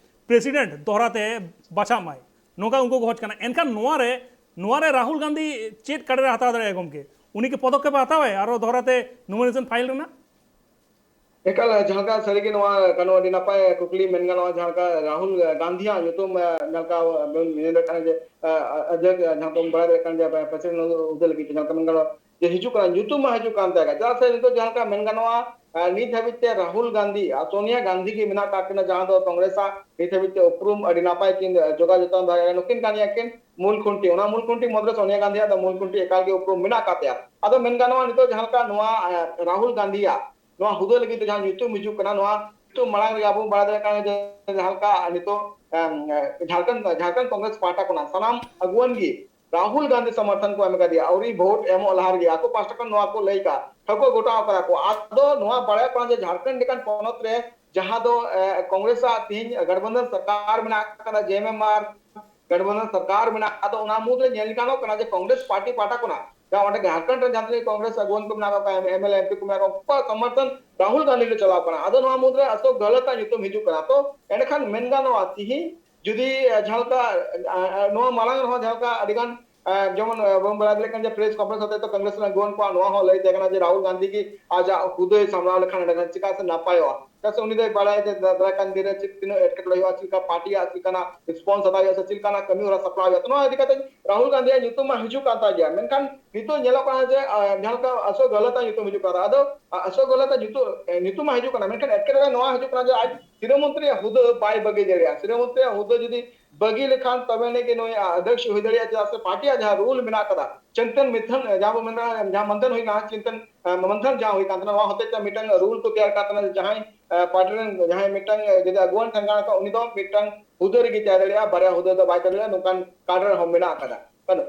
ᱯᱨᱮᱥᱤᱰᱮᱱᱴ ᱫᱚᱦᱲᱟ ᱛᱮ ᱵᱟᱪᱷᱟᱜ ᱢᱟᱭ, ᱱᱚᱝᱠᱟ ᱩᱱᱠᱩ ᱠᱚ ᱠᱷᱚᱡᱽ ᱠᱟᱱᱟ᱾ ᱮᱱᱠᱷᱟᱱ ᱱᱚᱣᱟ ᱨᱮ, ᱱᱚᱣᱟ ᱨᱮ ᱨᱟᱦᱩᱞ ᱜᱟᱱᱫᱷᱤ ᱪᱮᱫ ᱠᱟᱲᱮ ᱨᱮ ᱦᱟᱛᱟᱣ ᱫᱟᱲᱮᱭᱟᱜᱼᱟ ᱜᱚᱢᱠᱮ? ᱩᱱᱤ ᱠᱤ ᱯᱚᱫᱚᱠᱷᱮᱯ ᱮ ᱦᱟᱛᱟᱣᱟᱭ ᱟᱨᱚ ᱫᱚᱦᱲᱟ ᱛᱮ ᱱᱚᱢᱤᱱᱮᱥᱚᱱ ᱯᱷᱟᱭᱤᱞ ᱨᱮᱱᱟᱜ? ᱮᱠᱟᱞ, ᱡᱟᱦᱟᱸ ᱞᱮᱠᱟ ᱥᱟᱹᱨᱤᱜᱮ ᱱᱚᱣᱟ ᱠᱟᱱᱩ ᱟᱹᱰᱤ ᱱᱟᱯᱟᱭ ᱠᱩᱠᱞᱤ ᱢᱮᱱ ᱜᱟᱱᱚᱜᱼᱟ᱾ ᱡᱟᱦᱟᱸ ᱞᱮᱠᱟ ᱨᱟᱦᱩᱞ ᱜᱟᱱᱫᱷᱤᱭᱟᱜ ᱧᱩᱛᱩᱢ, ᱮ, ᱡᱟᱦᱟᱸ ᱞᱮᱠᱟ ᱵᱚᱱ ᱧᱮᱞ ᱫᱟᱲᱮᱭᱟᱜ ᱠᱟᱱᱟ ᱡᱮ, ᱮ, ᱟᱡᱟᱜ ᱡᱟᱦᱟᱸ ᱵᱚᱱ ᱵᱟᱲᱟᱭ ᱫᱟᱲᱮᱭᱟᱜ ᱠᱟᱱᱟ ᱡᱮ ᱯᱨᱮᱥᱤᱰᱮᱱᱴ ᱦᱩᱫᱟᱹ ᱞᱟᱹᱜᱤᱫ ᱛᱮ ᱡᱟᱦᱟᱸ ᱞᱮᱠᱟ ᱢᱮᱱ ᱜᱟᱱᱚᱜᱼᱟ, ᱡᱮ ᱦᱤᱡᱩᱜ ᱠᱟᱱᱟ, ᱧᱩᱛᱩᱢ ᱢᱟ ᱦᱤᱡᱩᱜ ᱠᱟᱱ ᱛᱟᱭ ᱜᱮ᱾ ᱪᱮᱫᱟᱜ ᱥᱮ ᱱᱤᱛᱚᱜ ᱡᱟᱦᱟᱸ ᱞᱮᱠᱟ ᱢᱮᱱ ᱜᱟᱱᱚᱜᱼᱟ, ᱟᱨ ᱱᱤᱛ ᱦᱟᱹᱵᱤᱡ ᱛᱮ ᱨᱟᱦᱩᱞ ᱜᱟᱱᱫᱷᱤ ᱟᱨ ᱥᱳᱱᱤᱭᱟ ᱜᱟᱱᱫᱷᱤ ᱜᱮ ᱢᱮᱱᱟᱜ ᱟᱠᱟᱫ ᱠᱤᱱᱟ, ᱡᱟᱦᱟᱸ ᱫᱚ ᱠᱚᱝᱜᱨᱮᱥ ᱟᱜ ᱱᱤᱛ ᱦᱟᱹᱵᱤᱡ ᱛᱮ ᱩᱯᱨᱩᱢ ᱟᱹᱰᱤ ᱱᱟᱯᱟᱭ ᱠᱤᱱ ᱡᱚᱜᱟᱣ ᱡᱚᱛᱚᱱ ᱫᱚᱦᱚ ᱟᱠᱟᱫᱟ᱾ ᱱᱩᱠᱤᱱ ᱠᱟᱱ ᱜᱮᱭᱟ ᱠᱤᱱ ᱢᱩᱞ ᱠᱷᱩᱱᱴᱤ᱾ ᱚᱱᱟ ᱢᱩᱞ ᱠᱷᱩᱱᱴᱤ ᱢᱩᱫᱽᱨᱮ ᱥᱳᱱᱤᱭᱟ ᱜᱟᱱᱫᱷᱤᱭᱟᱜ ᱫᱚ ᱢᱩᱞ ᱠᱷᱩᱱᱴᱤ ᱮᱠᱟᱞ ᱜᱮ ᱩᱯᱨᱩᱢ ᱢᱮᱱᱟᱜ ᱟᱠᱟᱫ ᱛᱟᱭᱟ᱾ ᱟᱫᱚ ᱢᱮᱱ ᱜᱟᱱᱚᱜᱼᱟ, ᱱᱤᱛᱚᱜ ᱡᱟᱦᱟᱸ ᱞᱮᱠᱟ ᱱᱚᱣᱟ, ᱮ, ᱨᱟᱦᱩᱞ ᱜᱟᱱᱫᱷᱤᱭᱟᱜ ᱱᱚᱣᱟ ᱦᱩᱫᱟᱹ ᱞᱟᱹᱜᱤᱫ ᱛᱮ ᱡᱟᱦᱟᱸ ᱧᱩᱛᱩᱢ ᱦᱤᱡᱩᱜ ᱠᱟᱱᱟ, ᱱᱚᱣᱟ ᱧᱩᱛᱩᱢ ᱢᱟᱲᱟᱝ ᱨᱮᱜᱮ ᱟᱵᱚ ᱵᱚᱱ ᱵᱟᱲᱟᱭ ᱫᱟᱲᱮᱭᱟᱜ ᱠᱟᱱᱟ ᱡᱮ ᱡᱟᱦᱟᱸ ᱞᱮᱠᱟ ᱱᱤᱛᱚᱜ, ᱮᱢ, ᱮ, ᱡᱷᱟᱲᱠᱷᱚᱸᱰ, ᱡᱷᱟᱲᱠᱷᱚᱸᱰ ᱠᱚᱝᱜᱨᱮᱥ ᱯᱟᱦᱴᱟ ᱠᱷᱚᱱᱟᱜ ᱥᱟᱱᱟᱢ ᱟᱹᱜᱩᱣᱟᱹᱱ ᱜᱮ ᱨᱟᱦᱩᱞ ᱜᱟᱱᱫᱷᱤ ᱥᱚᱢᱚᱨᱛᱷᱚᱱ ᱠᱚ ᱮᱢ ᱟᱠᱟᱫᱮᱭᱟ, ᱟᱹᱣᱨᱤ ᱵᱷᱳᱴ ᱮᱢᱚᱜ ᱞᱟᱦᱟ ᱨᱮᱜᱮ ᱟᱠᱚ ᱯᱟᱦᱴᱟ ᱠᱷᱚᱱ ᱱᱚᱣᱟ ᱠᱚ ᱞᱟᱹᱭ ᱠᱟᱜᱼᱟ, ᱴᱷᱟᱹᱣᱠᱟᱹ ᱜᱚᱴᱟ ᱟᱠᱟᱫᱟ ᱠᱚ᱾ ᱟᱫᱚ ᱱᱚᱣᱟ ᱵᱟᱲᱟᱭᱚᱜ ᱠᱟᱱᱟ ᱡᱮ ᱡᱷᱟᱲᱠᱷᱚᱸᱰ ᱞᱮᱠᱟᱱ ᱯᱚᱱᱚᱛ ᱨᱮ ᱡᱟᱦᱟᱸ ᱫᱚ, ᱮ, ᱠᱚᱝᱜᱨᱮᱥ ᱟᱜ ᱛᱤᱦᱤᱧ ᱜᱟᱴᱵᱚᱱᱫᱷᱚᱱ ᱥᱚᱨᱠᱟᱨ ᱢᱮᱱᱟᱜ ᱟᱠᱟᱫᱟ, ᱡᱮ ᱮᱢ ᱮᱢ ᱟᱨ ᱜᱟᱴᱵᱚᱱᱫᱷᱚᱱ ᱥᱚᱨᱠᱟᱨ ᱢᱮᱱᱟᱜ ᱟᱠᱟᱫᱟ, ᱚᱱᱟ ᱢᱩᱫᱽᱨᱮ ᱧᱮᱞ ᱜᱟᱱᱚᱜ ᱠᱟᱱᱟ ᱡᱮ ᱠᱚᱝᱜᱨᱮᱥ ᱯᱟᱨᱴᱤ ᱯᱟᱦᱴᱟ ᱠᱷᱚᱱᱟᱜ ᱡᱟᱦᱟᱸ ᱚᱸᱰᱮ ᱡᱷᱟᱲᱠᱷᱚᱸᱰ ᱨᱮ ᱡᱟᱦᱟᱸ ᱛᱤᱱᱟᱹᱜ ᱠᱚᱝᱜᱨᱮᱥ ᱟᱹᱜᱩᱣᱟᱹᱱ ᱠᱚ ᱢᱮᱱᱟᱜ ᱠᱚᱣᱟ, M L A, M P ᱠᱚ ᱢᱮᱱᱟᱜ ᱠᱚᱣᱟ, ᱩᱱᱠᱩᱣᱟᱜ ᱥᱚᱢᱚᱨᱛᱷᱚᱱ ᱨᱟᱦᱩᱞ ᱜᱟᱱᱫᱷᱤ ᱞᱮ ᱪᱟᱞᱟᱣ ᱠᱟᱱᱟ᱾ ᱟᱫᱚ ᱱᱚᱣᱟ ᱢᱩᱫᱽᱨᱮ ᱟᱥᱚᱠ ᱜᱮᱦᱞᱚᱛ ᱟᱜ ᱧᱩᱛᱩᱢ ᱦᱤᱡᱩᱜ ᱠᱟᱱᱟ᱾ ᱛᱚ ᱮᱸᱰᱮᱠᱷᱟᱱ ᱢᱮᱱ ᱜᱟᱱᱚᱜᱼᱟ, ᱛᱤᱦᱤᱧ ᱡᱩᱫᱤ, ᱮ, ᱡᱟᱦᱟᱸ ᱞᱮᱠᱟ, ᱮ, ᱮ, ᱱᱚᱣᱟ ᱢᱟᱲᱟᱝ ᱨᱮᱦᱚᱸ ᱡᱟᱦᱟᱸ ᱞᱮᱠᱟ ᱟᱹᱰᱤᱜᱟᱱ, ᱮ, ᱡᱮᱢᱚᱱ, ᱮ, ᱵᱚᱱ ᱵᱟᱲᱟᱭ ᱫᱟᱲᱮᱭᱟᱜ ᱠᱟᱱᱟ ᱡᱮ ᱯᱨᱮᱥ ᱠᱚᱱᱯᱷᱟᱨᱮᱱᱥ ᱦᱚᱛᱮᱡ ᱛᱮ ᱠᱚᱝᱜᱨᱮᱥ ᱨᱮᱱ ᱟᱹᱜᱩᱣᱟᱹᱱ ᱠᱚᱣᱟᱜ ᱱᱚᱣᱟ ᱦᱚᱸ ᱞᱟᱹᱭ ᱛᱟᱦᱮᱸ ᱠᱟᱱᱟ ᱡᱮ ᱨᱟᱦᱩᱞ ᱜᱟᱱᱫᱷᱤ ᱜᱮ ᱟᱡᱟᱜ ᱦᱩᱫᱟᱹᱭ ᱥᱟᱢᱵᱲᱟᱣ ᱞᱮᱠᱷᱟᱱ ᱮᱸᱰᱮᱠᱷᱟᱱ ᱪᱤᱠᱟ ᱥᱮ ᱱᱟᱯᱟᱭᱚᱜᱼᱟ᱾ ᱪᱮᱫᱟᱜ ᱥᱮ ᱩᱱᱤ ᱫᱚᱭ ᱵᱟᱲᱟᱭᱟ ᱡᱮ ᱫᱟ-, ᱫᱟᱨᱟᱭ ᱠᱟᱱ ᱫᱤᱱ ᱨᱮ ᱪᱮᱫ ᱛᱤᱱᱟᱹᱜ ᱮᱴᱠᱮᱴᱚᱬᱮ ᱦᱩᱭᱩᱜᱼᱟ, ᱪᱮᱫ ᱞᱮᱠᱟ ᱯᱟᱨᱴᱤᱭᱟᱜ ᱪᱮᱫ ᱞᱮᱠᱟᱱᱟᱜ ᱨᱮᱥᱯᱚᱱᱥ ᱦᱟᱛᱟᱣ ᱦᱩᱭᱩᱜᱼᱟ, ᱥᱮ ᱪᱮᱫ ᱞᱮᱠᱟᱱᱟᱜ ᱠᱟᱹᱢᱤ ᱦᱚᱨᱟ ᱥᱟᱯᱲᱟᱣ ᱦᱩᱭᱩᱜᱼᱟ᱾ ᱛᱚ ᱱᱚᱣᱟ ᱤᱫᱤ ᱠᱟᱛᱮ ᱨᱟᱦᱩᱞ ᱜᱟᱱᱫᱷᱤᱭᱟᱜ ᱧᱩᱛᱩᱢ ᱢᱟ ᱦᱤᱡᱩᱜ ᱠᱟᱱ ᱛᱟᱭ ᱜᱮᱭᱟ, ᱢᱮᱱᱠᱷᱟᱱ ᱱᱤᱛᱚᱜ ᱧᱮᱞᱚᱜ ᱠᱟᱱᱟ ᱡᱮ, ᱟ, ᱡᱟᱦᱟᱸ ᱞᱮᱠᱟ ᱟᱥᱚᱠ ᱜᱮᱦᱞᱚᱛ ᱟᱜ ᱧᱩᱛᱩᱢ ᱦᱤᱡᱩᱜ ᱠᱟᱱᱟ, ᱟᱫᱚ, ᱟ, ᱟᱥᱚᱠ ᱜᱮᱦᱞᱚᱛ ᱟᱜ ᱧᱩᱛᱩᱢ, ᱮ, ᱧᱩᱛᱩᱢ ᱢᱟ ᱦᱤᱡᱩᱜ ᱠᱟᱱᱟ, ᱢᱮᱱᱠᱷᱟᱱ ᱮᱴᱠᱮᱴᱚᱬᱮ ᱱᱚᱣᱟ ᱦᱤᱡᱩᱜ ᱠᱟᱱᱟ ᱡᱮ ᱟᱡ ᱥᱤᱨᱟᱹ ᱢᱚᱱᱛᱨᱤᱭᱟᱜ ᱦᱩᱫᱟᱹ ᱵᱟᱭ ᱵᱟᱹᱜᱤ ᱫᱟᱲᱮᱭᱟᱜᱼᱟ᱾ ᱥᱤᱨᱟᱹ ᱢᱚᱱᱛᱨᱤᱭᱟᱜ ᱦᱩᱫᱟᱹ ᱡᱩᱫᱤ ᱵᱟᱹᱜᱤ ᱞᱮᱠᱷᱟᱱ ᱛᱚᱵᱮ ᱟᱹᱱᱤᱡ ᱜᱮ ᱱᱩᱭ, ᱟ, ᱚᱫᱷᱭᱚᱠᱥ ᱦᱩᱭ ᱫᱟᱲᱮᱭᱟᱜᱼᱟ, ᱪᱮᱫᱟᱜ ᱥᱮ ᱯᱟᱨᱴᱤᱭᱟᱜ ᱡᱟᱦᱟᱸ ᱨᱩᱞ ᱢᱮᱱᱟᱜ ᱟᱠᱟᱫᱟ, ᱪᱤᱱᱛᱚᱱ ᱢᱤᱛᱷᱚᱱ, ᱮ, ᱡᱟᱦᱟᱸ ᱵᱚ ᱢᱮᱱᱫᱟ, ᱡᱟᱦᱟᱸ ᱢᱚᱱᱛᱷᱚᱱ ᱦᱩᱭ ᱠᱟᱱᱟ, ᱪᱤᱱᱛᱚᱱ, ᱮ, ᱢᱚᱱᱛᱷᱚᱱ ᱡᱟᱦᱟᱸ ᱦᱩᱭ ᱠᱟᱱ ᱛᱟᱦᱮᱱᱟ, ᱱᱚᱣᱟ ᱦᱚᱛᱮᱡ ᱛᱮ ᱢᱤᱫᱴᱟᱝ ᱨᱩᱞ ᱠᱚ ᱛᱮᱭᱟᱨ ᱠᱟᱜ ᱛᱟᱦᱮᱱᱟ, ᱡᱟᱦᱟᱸᱭ, ᱮ, ᱯᱟᱨᱴᱤ ᱨᱮᱱ ᱡᱟᱦᱟᱸᱭ ᱢᱤᱫᱴᱟᱝ, ᱮ, ᱡᱩᱫᱤ ᱟᱹᱜᱩᱣᱟᱹᱱ ᱛᱟᱦᱮᱱ ᱠᱟᱱᱟ, ᱛᱚ ᱩᱱᱤ ᱫᱚ ᱢᱤᱫᱴᱟᱝ ᱦᱩᱫᱟᱹ ᱨᱮᱜᱮ ᱛᱟᱦᱮᱸ ᱫᱟᱲᱮᱭᱟᱜᱼᱟ, ᱵᱟᱨᱭᱟ ᱦᱩᱫᱟᱹ ᱫᱚ ᱵᱟᱭ ᱛᱟᱦᱮᱸ ᱫᱟᱲᱮᱭᱟᱜᱼᱟ, ᱱᱚᱝᱠᱟᱱ ᱠᱟᱰᱟᱨ ᱦᱚᱸ ᱢᱮᱱᱟᱜ ᱟᱠᱟᱫᱟ᱾ ᱵᱟᱹᱱᱩᱜ᱾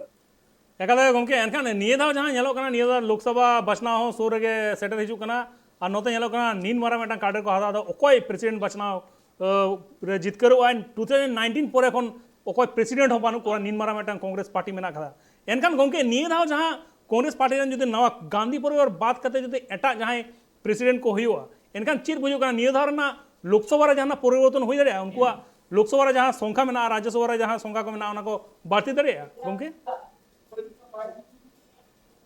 ᱮᱠᱟᱞ ᱜᱮ ᱜᱚᱢᱠᱮ, ᱮᱱᱠᱷᱟᱱ ᱱᱤᱭᱟᱹ ᱫᱷᱟᱣ ᱡᱟᱦᱟᱸ ᱧᱮᱞᱚᱜ ᱠᱟᱱᱟ, ᱱᱤᱭᱟᱹ ᱫᱷᱟᱣ ᱞᱳᱠᱥᱚᱵᱷᱟ ᱵᱟᱪᱷᱱᱟᱣ ᱦᱚᱸ ᱥᱩᱨ ᱨᱮᱜᱮ ᱥᱮᱴᱮᱨ ᱦᱤᱡᱩᱜ ᱠᱟᱱᱟ, ᱟᱨ ᱱᱚᱛᱮ ᱧᱮᱞᱚᱜ ᱠᱟᱱᱟ ᱱᱤᱱ ᱢᱟᱨᱟᱝ ᱢᱤᱫᱴᱟᱝ ᱠᱟᱰᱟᱨ ᱠᱚ ᱦᱟᱛᱟᱣ ᱫᱟ, ᱚᱠᱚᱭ ᱯᱨᱮᱥᱤᱰᱮᱱᱴ ᱵᱟᱪᱷᱱᱟᱣ, ᱟᱹ, ᱨᱮ ᱡᱤᱛᱠᱟᱹᱨᱚᱜ ᱟᱭ ᱴᱩ ᱛᱷᱟᱣᱡᱮᱱᱰ ᱱᱟᱭᱤᱱᱴᱤᱱ ᱯᱚᱨᱮ ᱠᱷᱚᱱ ᱚᱠᱚᱭ ᱯᱨᱮᱥᱤᱰᱮᱱᱴ ᱦᱚᱸ ᱵᱟᱹᱱᱩᱜ ᱠᱚᱣᱟ, ᱱᱤᱱ ᱢᱟᱨᱟᱝ ᱢᱤᱫᱴᱟᱝ ᱠᱚᱝᱜᱨᱮᱥ ᱯᱟᱨᱴᱤ ᱢᱮᱱᱟᱜ ᱟᱠᱟᱫᱟ᱾ ᱮᱱᱠᱷᱟᱱ ᱜᱚᱢᱠᱮ, ᱱᱤᱭᱟᱹ ᱫᱷᱟᱣ ᱡᱟᱦᱟᱸ ᱠᱚᱝᱜᱨᱮᱥ ᱯᱟᱨᱴᱤ ᱨᱮᱱ ᱡᱩᱫᱤ ᱱᱟᱣᱟ ᱜᱟᱱᱫᱷᱤ ᱯᱚᱨᱤᱵᱟᱨ ᱵᱟᱫ ᱠᱟᱛᱮ ᱡᱩᱫᱤ ᱮᱴᱟᱜ ᱡᱟᱦᱟᱸᱭ ᱯᱨᱮᱥᱤᱰᱮᱱᱴ ᱠᱚ ᱦᱩᱭᱩᱜᱼᱟ, ᱮᱱᱠᱷᱟᱱ ᱪᱮᱫ ᱵᱩᱡᱩᱜ ᱠᱟᱱᱟ, ᱱᱤᱭᱟᱹ ᱫᱷᱟᱣ ᱨᱮᱱᱟᱜ ᱞᱳᱠᱥᱚᱵᱷᱟ ᱨᱮ ᱡᱟᱦᱟᱱᱟᱜ ᱯᱚᱨᱤᱵᱚᱨᱛᱚᱱ ᱦᱩᱭ ᱫᱟᱲᱮᱭᱟᱜᱼᱟ? ᱩᱱᱠᱩᱣᱟᱜ ᱞᱳᱠᱥᱚᱵᱷᱟ ᱨᱮ ᱡᱟᱦᱟᱸ ᱥᱚᱝᱠᱷᱟ ᱢᱮᱱᱟᱜᱼᱟ, ᱨᱟᱡᱽᱡᱚᱥᱚᱵᱷᱟ ᱨᱮ ᱡᱟᱦᱟᱸ ᱥᱚᱝᱠᱷᱟ ᱠᱚ ᱢᱮᱱᱟᱜᱼᱟ, ᱚᱱᱟ ᱠᱚ ᱵᱟᱹᱲᱛᱤ ᱫᱟᱲᱮᱭᱟᱜᱼᱟ ᱜᱚᱢᱠᱮ?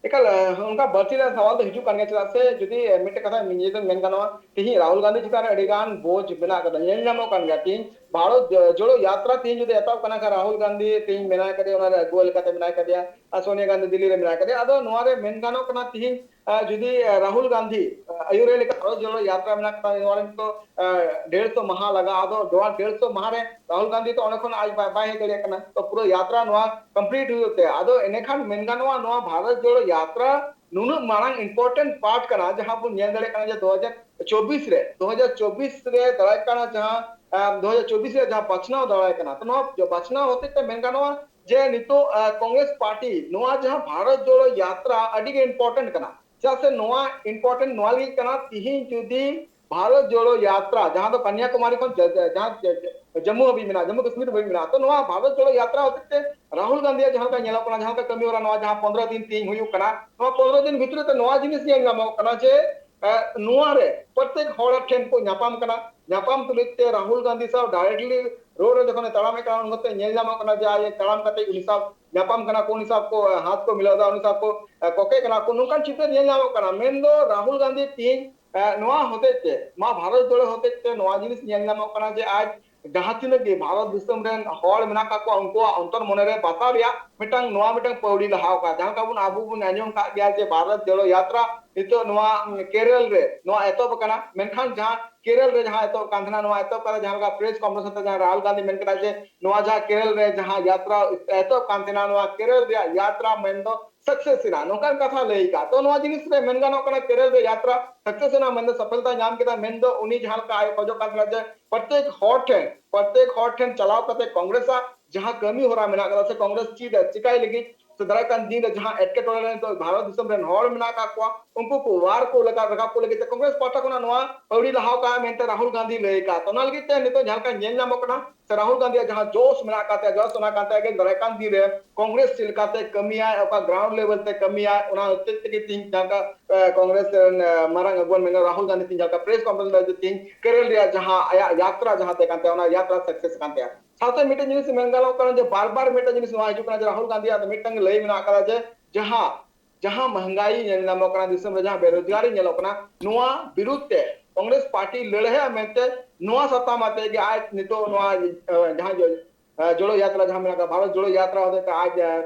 ᱮᱠᱟᱞ, ᱚᱱᱠᱟ ᱵᱟᱹᱲᱛᱤ ᱨᱮᱭᱟᱜ ᱥᱟᱣᱟᱞ ᱫᱚ ᱦᱤᱡᱩᱜ ᱠᱟᱱ ᱜᱮᱭᱟ, ᱪᱮᱫᱟᱜ ᱥᱮ ᱡᱩᱫᱤ ᱢᱤᱫᱴᱮᱱ ᱠᱟᱛᱷᱟ ᱱᱤᱭᱟᱹ ᱫᱚ ᱢᱮᱱ ᱜᱟᱱᱚᱜᱼᱟ, ᱛᱤᱦᱤᱧ ᱨᱟᱦᱩᱞ ᱜᱟᱱᱫᱷᱤ ᱪᱮᱛᱟᱱ ᱨᱮ ᱟᱹᱰᱤ ᱜᱟᱱ ᱵᱳᱡᱽ ᱢᱮᱱᱟᱜ ᱟᱠᱟᱫᱟ, ᱧᱮᱞ ᱧᱟᱢᱚᱜ ᱠᱟᱱ ᱜᱮᱭᱟ᱾ ᱛᱤᱦᱤᱧ ᱵᱷᱟᱨᱚᱛ ᱡᱚ-, ᱡᱳᱲᱳ ᱭᱟᱛᱨᱟ ᱛᱤᱦᱤᱧ ᱡᱩᱫᱤ ᱮᱛᱚᱦᱚᱵ ᱠᱟᱱᱟ ᱠᱷᱟᱱ, ᱨᱟᱦᱩᱞ ᱜᱟᱱᱫᱷᱤ ᱛᱤᱦᱤᱧ ᱢᱮᱱᱟᱭ ᱠᱟᱫᱮᱭᱟ, ᱚᱱᱟ ᱨᱮ ᱟᱹᱜᱩᱣᱟᱹ ᱞᱮᱠᱟᱛᱮ ᱢᱮᱱᱟᱭ ᱠᱟᱫᱮᱭᱟ, ᱟᱨ ᱥᱳᱱᱤᱭᱟ ᱜᱟᱱᱫᱷᱤ ᱫᱤᱞᱞᱤ ᱨᱮ ᱢᱮᱱᱟᱭ ᱠᱟᱫᱮᱭᱟ᱾ ᱟᱫᱚ ᱱᱚᱣᱟ ᱨᱮ ᱢᱮᱱ ᱜᱟᱱᱚᱜ ᱠᱟᱱᱟ, ᱛᱤᱦᱤᱧ ᱟᱨ ᱡᱩᱫᱤ ᱟᱨ ᱨᱟᱦᱩᱞ ᱜᱟᱱᱫᱷᱤ ᱟᱨ ᱟᱭᱩᱨ ᱨᱮ ᱞᱮᱠᱟ ᱵᱷᱟᱨᱚᱛ ᱡᱳᱲᱳ ᱭᱟᱛᱨᱟ ᱢᱮᱱᱟᱜ ᱠᱟᱫᱟ, ᱱᱚᱣᱟ ᱨᱮ ᱱᱤᱛᱚᱜ ᱰᱮᱲᱥᱚ ᱢᱟᱦᱟ ᱞᱟᱜᱟᱜᱼᱟ᱾ ᱟᱫᱚ ᱱᱚᱣᱟ ᱰᱮᱲᱥᱚ ᱢᱟᱦᱟ ᱨᱮ ᱨᱟᱦᱩᱞ ᱜᱟᱱᱫᱷᱤ ᱛᱚ ᱚᱸᱰᱮ ᱠᱷᱚᱱ ᱟᱡ ᱵᱟᱭ, ᱵᱟᱭ ᱦᱮᱡ ᱫᱟᱲᱮᱭᱟᱜ ᱠᱟᱱᱟ, ᱛᱚ ᱯᱩᱨᱟᱹ ᱭᱟᱛᱨᱟ ᱱᱚᱣᱟ ᱠᱚᱢᱯᱞᱤᱴ ᱦᱩᱭᱩᱜ ᱛᱮ, ᱟᱫᱚ ᱮᱱᱮᱠᱷᱟᱱ ᱢᱮᱱ ᱜᱟᱱᱚᱜᱼᱟ, ᱱᱚᱣᱟ ᱵᱷᱟᱨᱚᱛ ᱡᱳᱲᱳ ᱭᱟᱛᱨᱟ ᱱᱩᱱᱟᱹᱜ ᱢᱟᱨᱟᱝ ᱤᱢᱯᱚᱨᱴᱮᱱᱴ ᱯᱟᱨᱴ ᱠᱟᱱᱟ, ᱡᱟᱦᱟᱸ ᱵᱚᱱ ᱧᱮᱞ ᱫᱟᱲᱮᱭᱟᱜ ᱠᱟᱱᱟ ᱡᱮ ᱫᱩ ᱦᱟᱡᱟᱨ ᱪᱚᱵᱵᱤᱥ ᱨᱮ, ᱫᱩ ᱦᱟᱡᱟᱨ ᱪᱚᱵᱵᱤᱥ ᱨᱮ ᱫᱟᱨᱟᱭ ᱠᱟᱱᱟ ᱡᱟᱦᱟᱸ, ᱟᱢ, ᱫᱩ ᱦᱟᱡᱟᱨ ᱪᱚᱵᱵᱤᱥ ᱨᱮ ᱡᱟᱦᱟᱸ ᱵᱟᱪᱷᱱᱟᱣ ᱫᱟᱨᱟᱭ ᱠᱟᱱᱟ, ᱛᱚ ᱱᱚᱣᱟ ᱵᱟᱪᱷᱱᱟᱣ ᱦᱚᱛᱮᱡ ᱛᱮ ᱢᱮᱱ ᱜᱟᱱᱚᱜᱼᱟ ᱡᱮ ᱱᱤᱛᱚᱜ, ᱟ, ᱠᱚᱝᱜᱨᱮᱥ ᱯᱟᱨᱴᱤ ᱱᱚᱣᱟ ᱡᱟᱦᱟᱸ ᱵᱷᱟᱨᱚᱛ ᱡᱳᱲᱳ ᱭᱟᱛᱨᱟ ᱟᱹᱰᱤ ᱜᱮ ᱤᱢᱯᱚᱨᱴᱮᱱᱴ ᱠᱟᱱᱟ᱾ ᱪᱮᱫᱟᱜ ᱥᱮ ᱱᱚᱣᱟ ᱤᱢᱯᱚᱨᱴᱮᱱᱴ ᱱᱚᱣᱟ ᱞᱟᱹᱜᱤᱫ ᱠᱟᱱᱟ, ᱛᱤᱦᱤᱧ ᱡᱩᱫᱤ ᱵᱷᱟᱨᱚᱛ ᱡᱳᱲᱳ ᱭᱟᱛᱨᱟ, ᱡᱟᱦᱟᱸ ᱫᱚ ᱠᱚᱱᱭᱟᱠᱩᱢᱟᱨᱤ ᱠᱷᱚᱱ ᱡᱟ-, ᱡᱟ-, ᱡᱟᱦᱟᱸ ᱡᱟ-, ᱡᱟ-, ᱡᱟᱢᱢᱩ ᱦᱟᱹᱵᱤᱡ ᱢᱮᱱᱟᱜᱼᱟ, ᱡᱟᱢᱢᱩ ᱠᱟᱥᱢᱤᱨ ᱦᱟᱹᱵᱤᱡ ᱢᱮᱱᱟᱜᱼᱟ, ᱛᱚ ᱱᱚᱣᱟ ᱵᱷᱟᱨᱚᱛ ᱡᱳᱲᱳ ᱭᱟᱛᱨᱟ ᱦᱚᱛᱮᱡ ᱛᱮ ᱨᱟᱦᱩᱞ ᱜᱟᱱᱫᱷᱤᱭᱟᱜ ᱡᱟᱦᱟᱸ ᱞᱮᱠᱟ ᱧᱮᱞᱚᱜ ᱠᱟᱱᱟ, ᱡᱟᱦᱟᱸ ᱞᱮᱠᱟ ᱠᱟᱹᱢᱤ ᱦᱚᱨᱟ ᱱᱚᱣᱟ ᱡᱟᱦᱟᱸ ᱯᱚᱱᱨᱚ ᱫᱤᱱ ᱛᱤᱦᱤᱧ ᱦᱩᱭᱩᱜ ᱠᱟᱱᱟ, ᱱᱚᱣᱟ ᱯᱚᱱᱨᱚ ᱫᱤᱱ ᱵᱷᱤᱛᱨᱤ ᱛᱮ ᱱᱚᱣᱟ ᱡᱤᱱᱤᱥ ᱧᱮᱞ ᱧᱟᱢᱚᱜ ᱠᱟᱱᱟ ᱡᱮ, ᱮ, ᱱᱚᱣᱟ ᱨᱮ ᱯᱨᱚᱛᱮᱠ ᱦᱚᱲ ᱴᱷᱮᱱ ᱠᱚ ᱧᱟᱯᱟᱢ ᱠᱟᱱᱟ᱾ ᱧᱟᱯᱟᱢ ᱛᱩᱞᱩᱡ ᱛᱮ ᱨᱟᱦᱩᱞ ᱜᱟᱱᱫᱷᱤ ᱥᱟᱶ ᱰᱟᱭᱨᱮᱠᱴᱞᱤ ᱨᱳᱰ ᱨᱮ ᱡᱚᱠᱷᱚᱱᱮ ᱛᱟᱲᱟᱢᱮᱫ ᱠᱟᱱᱟ, ᱩᱱ ᱚᱠᱛᱮ ᱧᱮᱞ ᱧᱟᱢᱚᱜ ᱠᱟᱱᱟ ᱡᱮ ᱟᱡ ᱛᱟᱲᱟᱢ ᱠᱟᱛᱮ ᱩᱱᱤ ᱥᱟᱶ ᱧᱟᱯᱟᱢ ᱠᱟᱱᱟ ᱠᱚ, ᱩᱱᱤ ᱥᱟᱶ ᱠᱚ, ᱮ, ᱦᱟᱛ ᱠᱚ ᱢᱤᱞᱟᱹᱣ ᱮᱫᱟ, ᱩᱱᱤ ᱥᱟᱶ ᱠᱚ, ᱮ, ᱠᱚᱠᱮ ᱠᱟᱱᱟ ᱠᱚ, ᱱᱚᱝᱠᱟᱱ ᱪᱤᱛᱟᱹᱨ ᱧᱮᱞ ᱧᱟᱢᱚᱜ ᱠᱟᱱᱟ᱾ ᱢᱮᱱᱫᱚ ᱨᱟᱦᱩᱞ ᱜᱟᱱᱫᱷᱤ ᱛᱤᱦᱤᱧ, ᱮ, ᱱᱚᱣᱟ ᱦᱚᱛᱮᱡ ᱛᱮ, ᱱᱚᱣᱟ ᱵᱷᱟᱨᱚᱛ ᱡᱳᱲᱳ ᱦᱚᱛᱮᱡ ᱛᱮ ᱱᱚᱣᱟ ᱡᱤᱱᱤᱥ ᱧᱮᱞ ᱧᱟᱢᱚᱜ ᱠᱟᱱᱟ ᱡᱮ ᱟᱡ ᱡᱟᱦᱟᱸ ᱛᱤᱱᱟᱹᱜ ᱜᱮ ᱵᱷᱟᱨᱚᱛ ᱫᱤᱥᱚᱢ ᱨᱮᱱ ᱦᱚᱲ ᱢᱮᱱᱟᱜ ᱠᱟᱜ ᱠᱚᱣᱟ, ᱩᱱᱠᱩᱣᱟᱜ ᱚᱱᱛᱚᱨ ᱢᱚᱱᱮ ᱨᱮ ᱵᱟᱥᱟᱣ ᱨᱮᱭᱟᱜ ᱢᱤᱫᱴᱟᱝ, ᱱᱚᱣᱟ ᱢᱤᱫᱴᱟᱝ ᱯᱟᱹᱣᱲᱤ ᱞᱟᱦᱟᱣ ᱟᱠᱟᱱᱟ᱾ ᱡᱟᱦᱟᱸ ᱞᱮᱠᱟ ᱵᱚᱱ, ᱟᱵᱚ ᱵᱚᱱ ᱟᱸᱡᱚᱢ ᱠᱟᱜ ᱜᱮᱭᱟ ᱡᱮ ᱵᱷᱟᱨᱚᱛ ᱡᱳᱲᱳ ᱭᱟᱛᱨᱟ ᱱᱤᱛᱚᱜ ᱱᱚᱣᱟ, ᱩᱢ, ᱠᱮᱨᱚᱞ ᱨᱮ ᱱᱚᱣᱟ ᱮᱛᱚᱦᱚᱵ ᱟᱠᱟᱱᱟ, ᱢᱮᱱᱠᱷᱟᱱ ᱡᱟᱦᱟᱸ ᱠᱮᱨᱚᱞ ᱨᱮ ᱡᱟᱦᱟᱸ ᱮᱛᱚᱦᱚᱵ ᱠᱟᱱ ᱛᱟᱦᱮᱱᱟ, ᱱᱚᱣᱟ ᱮᱛᱚᱦᱚᱵ ᱠᱟᱛᱮ ᱡᱟᱦᱟᱸ ᱞᱮᱠᱟ ᱯᱨᱮᱥ ᱠᱚᱱᱯᱷᱟᱨᱮᱱᱥ ᱛᱮ ᱡᱟᱦᱟᱸ ᱨᱟᱦᱩᱞ ᱜᱟᱱᱫᱷᱤ ᱢᱮᱱ ᱠᱮᱫᱟ ᱡᱮ ᱱᱚᱣᱟ ᱡᱟᱦᱟᱸ ᱠᱮᱨᱚᱞ ᱨᱮ ᱡᱟᱦᱟᱸ ᱭᱟᱛᱨᱟ ᱮᱛᱚᱦᱚᱵ ᱠᱟᱱ ᱛᱟᱦᱮᱱᱟ, ᱱᱚᱣᱟ ᱠᱮᱨᱚᱞ ᱨᱮᱭᱟᱜ ᱭᱟᱛᱨᱟ ᱢᱮᱱᱫᱚ ᱥᱟᱠᱥᱮᱥ ᱮᱱᱟ, ᱱᱚᱝᱠᱟᱱ ᱠᱟᱛᱷᱟ ᱞᱟᱹᱭ ᱟᱠᱟᱫ᱾ ᱛᱚ ᱱᱚᱣᱟ ᱡᱤᱱᱤᱥ ᱨᱮ ᱢᱮᱱ ᱜᱟᱱᱚᱜ ᱠᱟᱱᱟ, ᱠᱮᱨᱚᱞ ᱨᱮ ᱭᱟᱛᱨᱟ ᱥᱟᱠᱥᱮᱥ ᱮᱱᱟ, ᱢᱮᱱᱫᱚ ᱥᱚᱯᱷᱚᱞᱛᱟ ᱧᱟᱢ ᱠᱮᱫᱟ, ᱢᱮᱱᱫᱚ ᱩᱱᱤ ᱡᱟᱦᱟᱸ ᱞᱮᱠᱟ ᱟᱡ ᱠᱷᱚᱡᱚᱜ ᱠᱟᱱ ᱛᱟᱦᱮᱱᱟ ᱡᱮ ᱯᱨᱚᱛᱮᱠ ᱦᱚᱲ ᱴᱷᱮᱱ, ᱯᱨᱚᱛᱮᱠ ᱦᱚᱲ ᱴᱷᱮᱱ ᱪᱟᱞᱟᱣ ᱠᱟᱛᱮ ᱠᱚᱝᱜᱨᱮᱥ ᱟᱜ ᱡᱟᱦᱟᱸ ᱠᱟᱹᱢᱤ ᱦᱚᱨᱟ ᱢᱮᱱᱟᱜ ᱠᱟᱫᱟ ᱥᱮ ᱠᱚᱝᱜᱨᱮᱥ ᱪᱮᱫ ᱮ ᱪᱤᱠᱟᱭ ᱞᱟᱹᱜᱤᱫ ᱥᱮ ᱫᱟᱨᱟᱭ ᱠᱟᱱ ᱫᱤᱱ ᱨᱮ ᱡᱟᱦᱟᱸ ᱮᱴᱠᱮᱴᱚᱬᱮ ᱨᱮ ᱱᱤᱛᱚᱜ ᱵᱷᱟᱨᱚᱛ ᱫᱤᱥᱚᱢ ᱨᱮᱱ ᱦᱚᱲ ᱢᱮᱱᱟᱜ ᱟᱠᱟᱫ ᱠᱚᱣᱟ, ᱩᱱᱠᱩ ᱠᱚ ᱣᱟᱨ ᱠᱚ ᱞᱮᱠᱟ ᱨᱟᱠᱟᱵ ᱠᱚ ᱞᱟᱹᱜᱤᱫ ᱛᱮ ᱠᱚᱝᱜᱨᱮᱥ ᱯᱟᱦᱴᱟ ᱠᱷᱚᱱᱟᱜ ᱱᱚᱣᱟ ᱯᱟᱹᱣᱲᱤ ᱞᱟᱦᱟᱣ ᱠᱟᱜᱼᱟ ᱢᱮᱱᱛᱮ ᱨᱟᱦᱩᱞ ᱜᱟᱱᱫᱷᱤ ᱞᱟᱹᱭ ᱟᱠᱟᱫ᱾ ᱛᱚ ᱚᱱᱟ ᱞᱟᱹᱜᱤᱫ ᱛᱮ ᱱᱤᱛᱚᱜ ᱡᱟᱦᱟᱸ ᱞᱮᱠᱟ ᱧᱮᱞ ᱧᱟᱢᱚᱜ ᱠᱟᱱᱟ, ᱥᱮ ᱨᱟᱦᱩᱞ ᱜᱟᱱᱫᱷᱤᱭᱟᱜ ᱡᱟᱦᱟᱸ ᱡᱳᱥ ᱢᱮᱱᱟᱜ ᱟᱠᱟᱫ ᱛᱟᱭᱟ, ᱡᱳᱥ ᱚᱱᱟ ᱠᱟᱱ ᱛᱟᱭᱟ ᱡᱮ ᱫᱟᱨᱟᱭ ᱠᱟᱱ ᱫᱤᱱ ᱨᱮ ᱠᱚᱝᱜᱨᱮᱥ ᱪᱮᱫ ᱞᱮᱠᱟᱛᱮ ᱠᱟᱹᱢᱤᱭᱟᱭ, ᱚᱠᱟ ᱜᱨᱟᱣᱩᱱᱰ ᱞᱮᱵᱮᱞ ᱛᱮ ᱠᱟᱹᱢᱤᱭᱟᱭ, ᱚᱱᱟ ᱦᱚᱛᱮᱡ ᱛᱮᱜᱮ ᱛᱤᱦᱤᱧ ᱡᱟᱦᱟᱸ ᱞᱮᱠᱟ, ᱮ, ᱠᱚᱝᱜᱨᱮᱥ ᱨᱮᱱ, ᱮ, ᱢᱟᱨᱟᱝ ᱟᱹᱜᱩᱣᱟᱹᱱ ᱢᱮᱱᱟᱜ ᱨᱟᱦᱩᱞ ᱜᱟᱱᱫᱷᱤ ᱛᱤᱦᱤᱧ ᱡᱟᱦᱟᱸ ᱞᱮᱠᱟ ᱯᱨᱮᱥ ᱠᱚᱱᱯᱷᱟᱨᱮᱱᱥ ᱞᱟᱹᱜᱤᱫ ᱛᱤᱦᱤᱧ ᱠᱮᱨᱚᱞ ᱨᱮᱭᱟᱜ ᱡᱟᱦᱟᱸ ᱟᱭᱟᱜ ᱭᱟᱛᱨᱟ ᱡᱟᱦᱟᱸ ᱛᱟᱦᱮᱸ ᱠᱟᱱ ᱛᱟᱭᱟ, ᱚᱱᱟ ᱭᱟᱛᱨᱟ ᱥᱟᱠᱥᱮᱥ ᱠᱟᱱ ᱛᱟᱭᱟ᱾ ᱥᱟᱶᱛᱮ ᱢᱤᱫᱴᱮᱱ ᱡᱤᱱᱤᱥ ᱢᱮᱱ ᱜᱟᱱᱚᱜ ᱠᱟᱱᱟ ᱡᱮ ᱵᱟᱨ ᱵᱟᱨ ᱢᱤᱫᱴᱮᱱ ᱡᱤᱱᱤᱥ ᱱᱚᱣᱟ ᱦᱤᱡᱩᱜ ᱠᱟᱱᱟ ᱡᱮ ᱨᱟᱦᱩᱞ ᱜᱟᱱᱫᱷᱤᱭᱟᱜ ᱫᱚ ᱢᱤᱫᱴᱟᱝ ᱞᱟᱹᱭ ᱢᱮᱱᱟᱜ ᱟᱠᱟᱫᱟ ᱡᱮ ᱡᱟᱦᱟᱸ ᱡᱟᱦᱟᱸ ᱢᱚᱦᱚᱝᱜᱟᱭᱤ ᱧᱮᱞ ᱧᱟᱢᱚᱜ ᱠᱟᱱᱟ, ᱫᱤᱥᱚᱢ ᱨᱮ ᱡᱟᱦᱟᱸ ᱵᱮᱨᱳᱡᱽᱜᱟᱨᱤ ᱧᱮᱞᱚᱜ ᱠᱟᱱᱟ, ᱱᱚᱣᱟ ᱵᱤᱨᱩᱫᱷ ᱛᱮ ᱠᱚᱝᱜᱨᱮᱥ ᱯᱟᱨᱴᱤ ᱞᱟᱹᱲᱦᱟᱹᱭᱟ ᱢᱮᱱᱛᱮ ᱱᱚᱣᱟ ᱥᱟᱛᱟᱢ ᱟᱛᱮ ᱜᱮ ᱟᱡ ᱱᱤᱛᱚᱜ ᱱᱚᱣᱟ, ᱮ, ᱡᱟᱦᱟᱸ ᱡᱚ-, ᱮ, ᱡᱳᱲᱳ ᱭᱟᱛᱨᱟ ᱡᱟᱦᱟᱸ ᱢᱮᱱᱟᱜ ᱠᱟᱫᱟ, ᱵᱷᱟᱨᱚᱛ ᱡᱳᱲᱳ ᱭᱟᱛᱨᱟ ᱦᱚᱛᱮᱛᱮ ᱟᱡ,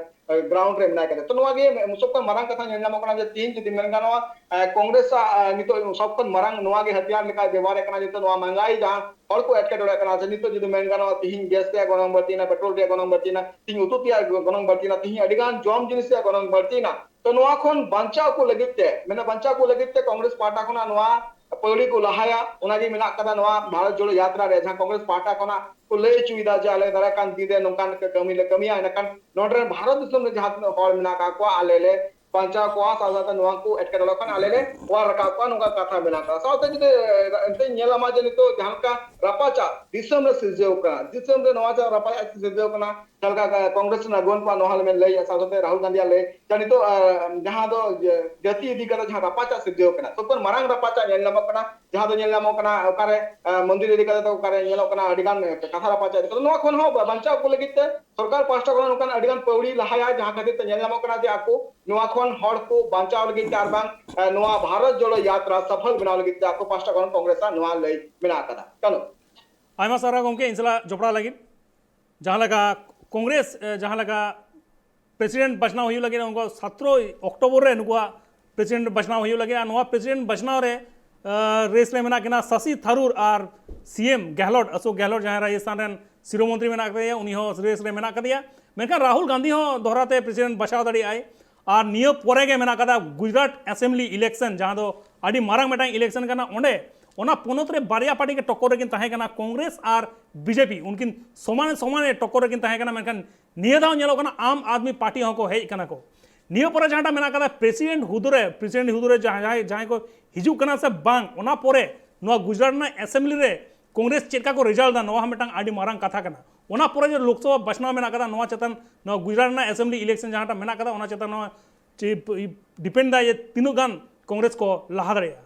ᱮ, ᱜᱨᱟᱣᱩᱱᱰ ᱨᱮ ᱢᱮᱱᱟᱭ ᱠᱟᱫᱟ᱾ ᱛᱚ ᱱᱚᱣᱟ ᱜᱮ ᱥᱚᱵ ᱠᱷᱚᱱ ᱢᱟᱨᱟᱝ ᱠᱟᱛᱷᱟ ᱧᱮᱞ ᱧᱟᱢᱚᱜ ᱠᱟᱱᱟ ᱡᱮ ᱛᱤᱦᱤᱧ ᱡᱩᱫᱤ ᱢᱮᱱ ᱜᱟᱱᱚᱜᱼᱟ, ᱮ, ᱠᱚᱝᱜᱨᱮᱥ ᱟᱜ, ᱮ, ᱱᱤᱛᱚᱜ ᱥᱚᱵ ᱠᱷᱚᱱ ᱢᱟᱨᱟᱝ ᱱᱚᱣᱟ ᱜᱮ ᱦᱟᱛᱤᱭᱟᱨ ᱞᱮᱠᱟᱭ ᱵᱮᱵᱚᱦᱟᱨᱮᱫ ᱠᱟᱱᱟ, ᱡᱮᱦᱮᱛᱩ ᱱᱚᱣᱟ ᱢᱚᱦᱚᱝᱜᱟᱭᱤ ᱡᱟᱦᱟᱸ ᱦᱚᱲ ᱠᱚ ᱮᱴᱠᱮᱴᱚᱬᱮᱜ ᱠᱟᱱᱟ, ᱥᱮ ᱱᱤᱛᱚᱜ ᱡᱩᱫᱤ ᱢᱮᱱ ᱜᱟᱱᱚᱜᱼᱟ, ᱛᱤᱦᱤᱧ ᱜᱮᱥ ᱨᱮᱭᱟᱜ ᱜᱚᱱᱚᱝ ᱵᱟᱹᱲᱛᱤᱭᱮᱱᱟ, ᱯᱮᱴᱨᱳᱞ ᱨᱮᱭᱟᱜ ᱜᱚᱱᱚᱝ ᱵᱟᱹᱲᱛᱤᱭᱮᱱᱟ, ᱛᱤᱦᱤᱧ ᱩᱛᱩ ᱛᱮᱭᱟᱜ ᱜᱚᱱᱚᱝ ᱵᱟᱹᱲᱛᱤᱭᱮᱱᱟ, ᱛᱤᱦᱤᱧ ᱟᱹᱰᱤ ᱜᱟᱱ ᱡᱚᱢ ᱡᱤᱱᱤᱥ ᱨᱮᱭᱟᱜ ᱜᱚᱱᱚᱝ ᱵᱟᱹᱲᱛᱤᱭᱮᱱᱟ᱾ ᱛᱚ ᱱᱚᱣᱟ ᱠᱷᱚᱱ ᱵᱟᱧᱪᱟᱣ ᱠᱚ ᱞᱟᱹᱜᱤᱫ ᱛᱮ, ᱢᱟᱱᱮ ᱵᱟᱧᱪᱟᱣ ᱠᱚ ᱞᱟᱹᱜᱤᱫ ᱛᱮ ᱠᱚᱝᱜᱨᱮᱥ ᱯᱟᱦᱴᱟ ᱠᱷᱚᱱᱟᱜ ᱱᱚᱣᱟ ᱯᱟᱹᱣᱲᱤ ᱠᱚ ᱞᱟᱦᱟᱭᱟ, ᱚᱱᱟᱜᱮ ᱢᱮᱱᱟᱜ ᱠᱟᱫᱟ ᱱᱚᱣᱟ ᱵᱷᱟᱨᱚᱛ ᱡᱳᱲᱳ ᱭᱟᱛᱨᱟ ᱨᱮ, ᱡᱟᱦᱟᱸ ᱠᱚᱝᱜᱨᱮᱥ ᱯᱟᱦᱴᱟ ᱠᱷᱚᱱᱟᱜ ᱠᱚ ᱞᱟᱹᱭ ᱦᱚᱪᱚᱭᱮᱫᱟ ᱡᱮ ᱟᱞᱮ ᱫᱟᱨᱟᱭ ᱠᱟᱱ ᱫᱤᱱ ᱨᱮ ᱱᱚᱝᱠᱟᱱ ᱠᱟᱹᱢᱤ ᱞᱮ ᱠᱟᱹᱢᱤᱭᱟ, ᱮᱸᱰᱮᱠᱷᱟᱱ ᱱᱚᱰᱮ ᱨᱮᱱ ᱵᱷᱟᱨᱚᱛ ᱫᱤᱥᱚᱢ ᱨᱮ ᱡᱟᱦᱟᱸ ᱛᱤᱱᱟᱹᱜ ᱦᱚᱲ ᱢᱮᱱᱟᱜ ᱟᱠᱟᱫ ᱠᱚᱣᱟ ᱟᱞᱮ ᱞᱮ ᱵᱟᱧᱪᱟᱣ ᱠᱚᱣᱟ, ᱥᱟᱶ ᱥᱟᱶᱛᱮ ᱱᱚᱣᱟ ᱠᱚ ᱮᱴᱠᱮᱴᱚᱬᱮ ᱠᱷᱚᱱ ᱟᱞᱮ ᱞᱮ ᱚᱣᱟᱨ ᱨᱟᱠᱟᱵ ᱠᱚᱣᱟ, ᱱᱚᱝᱠᱟ ᱠᱟᱛᱷᱟ ᱢᱮᱱᱟᱜ ᱟᱠᱟᱫᱟ᱾ ᱥᱟᱶᱛᱮ ᱡᱩᱫᱤ, ᱮ, ᱮᱱᱛᱮᱧ ᱧᱮᱞᱟ ᱢᱟ ᱡᱮ ᱱᱤᱛᱚᱜ ᱡᱟᱦᱟᱸ ᱞᱮᱠᱟ ᱨᱟᱯᱟᱪᱟᱜ ᱫᱤᱥᱚᱢ ᱨᱮ ᱥᱤᱨᱡᱟᱹᱣ ᱠᱟᱱᱟ, ᱫᱤᱥᱚᱢ ᱨᱮ ᱱᱚᱣᱟ ᱡᱟᱦᱟᱸ ᱨᱟᱯᱟᱪᱟᱜ ᱥᱤᱨᱡᱟᱹᱣ ᱠᱟᱱᱟ, ᱡᱟᱦᱟᱸ ᱞᱮᱠᱟ, ᱮ, ᱠᱚᱝᱜᱨᱮᱥ ᱨᱮᱱ ᱟᱹᱜᱩᱣᱟᱹᱱ ᱠᱚᱣᱟᱜ ᱱᱚᱣᱟ ᱦᱚᱸ ᱞᱟᱹᱭ, ᱥᱟᱶ ᱥᱟᱶᱛᱮ ᱨᱟᱦᱩᱞ ᱜᱟᱱᱫᱷᱤᱭᱟᱜ ᱞᱟᱹᱭ, ᱡᱟᱦᱟᱸ ᱱᱤᱛᱚᱜ, ᱮ, ᱡᱟᱦᱟᱸ ᱫᱚ ᱡᱟᱹ-, ᱡᱟᱹᱛᱤ ᱤᱫᱤ ᱠᱟᱛᱮ ᱡᱟᱦᱟᱸ ᱨᱟᱯᱟᱪᱟᱜ ᱥᱤᱨᱡᱟᱹᱣ ᱠᱟᱱᱟ, ᱥᱚᱵ ᱠᱷᱚᱱ ᱢᱟᱨᱟᱝ ᱨᱟᱯᱟᱪᱟᱜ ᱧᱮᱞ ᱧᱟᱢᱚᱜ ᱠᱟᱱᱟ, ᱡᱟᱦᱟᱸ ᱫᱚ ᱧᱮᱞ ᱧᱟᱢᱚᱜ ᱠᱟᱱᱟ ᱚᱠᱟᱨᱮ, ᱮ, ᱢᱚᱱᱫᱤᱨ ᱤᱫᱤ ᱠᱟᱛᱮ ᱫᱚ ᱚᱠᱟᱨᱮ ᱧᱮᱞᱚᱜ ᱠᱟᱱᱟ ᱟᱹᱰᱤ ᱜᱟᱱ ᱠᱟᱛᱷᱟ ᱨᱟᱯᱟᱪᱟᱜ ᱤᱫᱤ ᱠᱟᱛᱮ, ᱱᱚᱣᱟ ᱠᱷᱚᱱ ᱦᱚᱸ ᱵᱟᱧᱪᱟᱣ ᱠᱚ ᱞᱟᱹᱜᱤᱫ ᱛᱮ ᱥᱚᱨᱠᱟᱨ ᱯᱟᱦᱴᱟ ᱠᱷᱚᱱ ᱱᱚᱝᱠᱟᱱ ᱟᱹᱰᱤ ᱜᱟᱱ ᱯᱟᱹᱣᱲᱤ ᱞᱟᱦᱟᱭᱟ, ᱡᱟᱦᱟᱸ ᱠᱷᱟᱹᱛᱤᱨ ᱛᱮ ᱧᱮᱞ ᱧᱟᱢᱚᱜ ᱠᱟᱱᱟ ᱡᱮ ᱟᱠᱚ ᱱᱚᱣᱟ ᱠᱷᱚᱱ ᱦᱚᱲ ᱠᱚ ᱵᱟᱧᱪᱟᱣ ᱞᱟᱹᱜᱤᱫ ᱛᱮ ᱟᱨ ᱵᱟᱝ, ᱮ, ᱱᱚᱣᱟ ᱵᱷᱟᱨᱚᱛ ᱡᱳᱲᱳ ᱭᱟᱛᱨᱟ ᱥᱚᱯᱷᱚᱞ ᱵᱮᱱᱟᱣ ᱞᱟᱹᱜᱤᱫ ᱛᱮ ᱟᱠᱚ ᱯᱟᱦᱴᱟ ᱠᱷᱚᱱ ᱠᱚᱝᱜᱨᱮᱥ ᱟᱜ ᱱᱚᱣᱟ ᱞᱟᱹᱭ ᱢᱮᱱᱟᱜ ᱟᱠᱟᱫᱟ᱾ ᱠᱟᱱᱩ᱾ ᱟᱭᱢᱟ ᱥᱟᱨᱦᱟᱣ ᱜᱚᱢᱠᱮ, ᱤᱧ ᱥᱟᱞᱟᱜ ᱡᱚᱯᱲᱟᱣ ᱞᱟᱹᱜᱤᱫ᱾ ᱡᱟᱦᱟᱸ ᱞᱮᱠᱟ ᱠᱚᱝᱜᱨᱮᱥ, ᱮ, ᱡᱟᱦᱟᱸ ᱞᱮᱠᱟ ᱯᱨᱮᱥᱤᱰᱮᱱᱴ ᱵᱟᱪᱷᱱᱟᱣ ᱦᱩᱭᱩᱜ ᱞᱟᱹᱜᱤᱫ ᱩᱱᱠᱩ ᱥᱟᱛᱨᱚᱭ ᱚᱠᱴᱳᱵᱚᱨ ᱨᱮ ᱱᱩᱠᱩᱣᱟᱜ ᱯᱨᱮᱥᱤᱰᱮᱱᱴ ᱵᱟᱪᱷᱱᱟᱣ ᱦᱩᱭᱩᱜ ᱞᱟᱹᱜᱤᱫ, ᱟᱨ ᱱᱚᱣᱟ ᱯᱨᱮᱥᱤᱰᱮᱱᱴ ᱵᱟᱪᱷᱱᱟᱣ ᱨᱮ, ᱮ, ᱨᱮᱥ ᱨᱮ ᱢᱮᱱᱟᱜ ᱠᱤᱱᱟ ᱥᱟᱥᱤ ᱛᱷᱟᱨᱩᱨ ᱟᱨ ᱥᱤ ᱮᱢ ᱜᱮᱦᱞᱚᱴ, ᱟᱥᱳᱠ ᱜᱮᱦᱞᱚᱴ, ᱡᱟᱦᱟᱸᱭ ᱨᱟᱡᱚᱥᱛᱷᱟᱱ ᱨᱮᱱ ᱥᱤᱨᱟᱹ ᱢᱚᱱᱛᱨᱤ ᱢᱮᱱᱟᱜ ᱟᱠᱟᱫᱮᱭᱟ, ᱩᱱᱤ ᱦᱚᱸ ᱨᱮᱥ ᱨᱮ ᱢᱮᱱᱟᱜ ᱟᱠᱟᱫᱮᱭᱟ᱾ ᱢᱮᱱᱠᱷᱟᱱ ᱨᱟᱦᱩᱞ ᱜᱟᱱᱫᱷᱤ ᱦᱚᱸ ᱫᱚᱦᱲᱟ ᱛᱮ ᱯᱨᱮᱥᱤᱰᱮᱱᱴ ᱵᱟᱪᱷᱟᱣ ᱫᱟᱲᱮᱭᱟᱜᱼᱟᱭ᱾ ᱟᱨ ᱱᱤᱭᱟᱹ ᱯᱚᱨᱮ ᱜᱮ ᱢᱮᱱᱟᱜ ᱟᱠᱟᱫᱟ ᱜᱩᱡᱽᱨᱟᱴ ᱮᱥᱮᱢᱵᱞᱤ ᱤᱞᱮᱠᱥᱚᱱ, ᱡᱟᱦᱟᱸ ᱫᱚ ᱟᱹᱰᱤ ᱢᱟᱨᱟᱝ ᱢᱤᱫᱴᱟᱝ ᱤᱞᱮᱠᱥᱚᱱ ᱠᱟᱱᱟ᱾ ᱚᱸᱰᱮ ᱚᱱᱟ ᱯᱚᱱᱚᱛ ᱨᱮ ᱵᱟᱨᱭᱟ ᱯᱟᱨᱴᱤ ᱜᱮ ᱴᱚᱠᱠᱚᱨ ᱨᱮᱠᱤᱱ ᱛᱟᱦᱮᱸ ᱠᱟᱱᱟ, ᱠᱚᱝᱜᱨᱮᱥ ᱟᱨ ᱵᱤᱡᱮᱯᱤ, ᱩᱱᱠᱤᱱ ᱥᱚᱢᱟᱱ ᱥᱚᱢᱟᱱ ᱴᱚᱠᱠᱚᱨ ᱨᱮᱠᱤᱱ ᱛᱟᱦᱮᱸ ᱠᱟᱱᱟ᱾ ᱢᱮᱱᱠᱷᱟᱱ ᱱᱤᱭᱟᱹ ᱫᱷᱟᱣ ᱧᱮᱞᱚᱜ ᱠᱟᱱᱟ ᱟᱢ ᱟᱫᱢᱤ ᱯᱟᱨᱴᱤ ᱦᱚᱸᱠᱚ ᱦᱮᱡ ᱠᱟᱱᱟ ᱠᱚ᱾ ᱱᱤᱭᱟᱹ ᱯᱚᱨᱮ ᱡᱟᱦᱟᱸᱴᱟᱜ ᱢᱮᱱᱟᱜ ᱟᱠᱟᱫᱟ ᱯᱨᱮᱥᱤᱰᱮᱱᱴ ᱦᱩᱫᱟᱹ ᱨᱮ, ᱯᱨᱮᱥᱤᱰᱮᱱᱴ ᱦᱩᱫᱟᱹ ᱨᱮ ᱡᱟᱦᱟᱸᱭ, ᱡᱟᱦᱟᱸᱭ ᱠᱚ ᱦᱤᱡᱩᱜ ᱠᱟᱱᱟ ᱥᱮ ᱵᱟᱝ, ᱚᱱᱟ ᱯᱚᱨᱮ ᱱᱚᱣᱟ ᱜᱩᱡᱽᱨᱟᱴ ᱨᱮᱱᱟᱜ ᱮᱥᱮᱢᱵᱞᱤ ᱨᱮ ᱠᱚᱝᱜᱨᱮᱥ ᱪᱮᱫ ᱞᱮᱠᱟ ᱠᱚ ᱨᱮᱡᱟᱞᱴ ᱮᱫᱟ, ᱱᱚᱣᱟ ᱦᱚᱸ ᱢᱤᱫᱴᱟᱝ ᱟᱹᱰᱤ ᱢᱟᱨᱟᱝ ᱠᱟᱛᱷᱟ ᱠᱟᱱᱟ᱾ ᱚᱱᱟ ᱯᱚᱨᱮ ᱡᱮ ᱞᱳᱠᱥᱚᱵᱷᱟ ᱵᱟᱪᱷᱱᱟᱣ ᱢᱮᱱᱟᱜ ᱟᱠᱟᱫᱟ, ᱱᱚᱣᱟ ᱪᱮᱛᱟᱱ, ᱱᱚᱣᱟ ᱜᱩᱡᱽᱨᱟᱴ ᱨᱮᱱᱟᱜ ᱮᱥᱮᱢᱵᱞᱤ ᱤᱞᱮᱠᱥᱚᱱ ᱡᱟᱦᱟᱸᱴᱟᱜ ᱢᱮᱱᱟᱜ ᱟᱠᱟᱫᱟ, ᱚᱱᱟ ᱪᱮᱛᱟᱱ ᱱᱚᱣᱟ ᱰᱤᱯᱮᱱᱰ ᱫᱟᱭ ᱡᱮ ᱛᱤᱱᱟᱹᱜ ᱜᱟᱱ ᱠᱚᱝᱜᱨᱮᱥ ᱠᱚ ᱞᱟᱦᱟ ᱫᱟᱲᱮᱭᱟᱜᱼᱟ᱾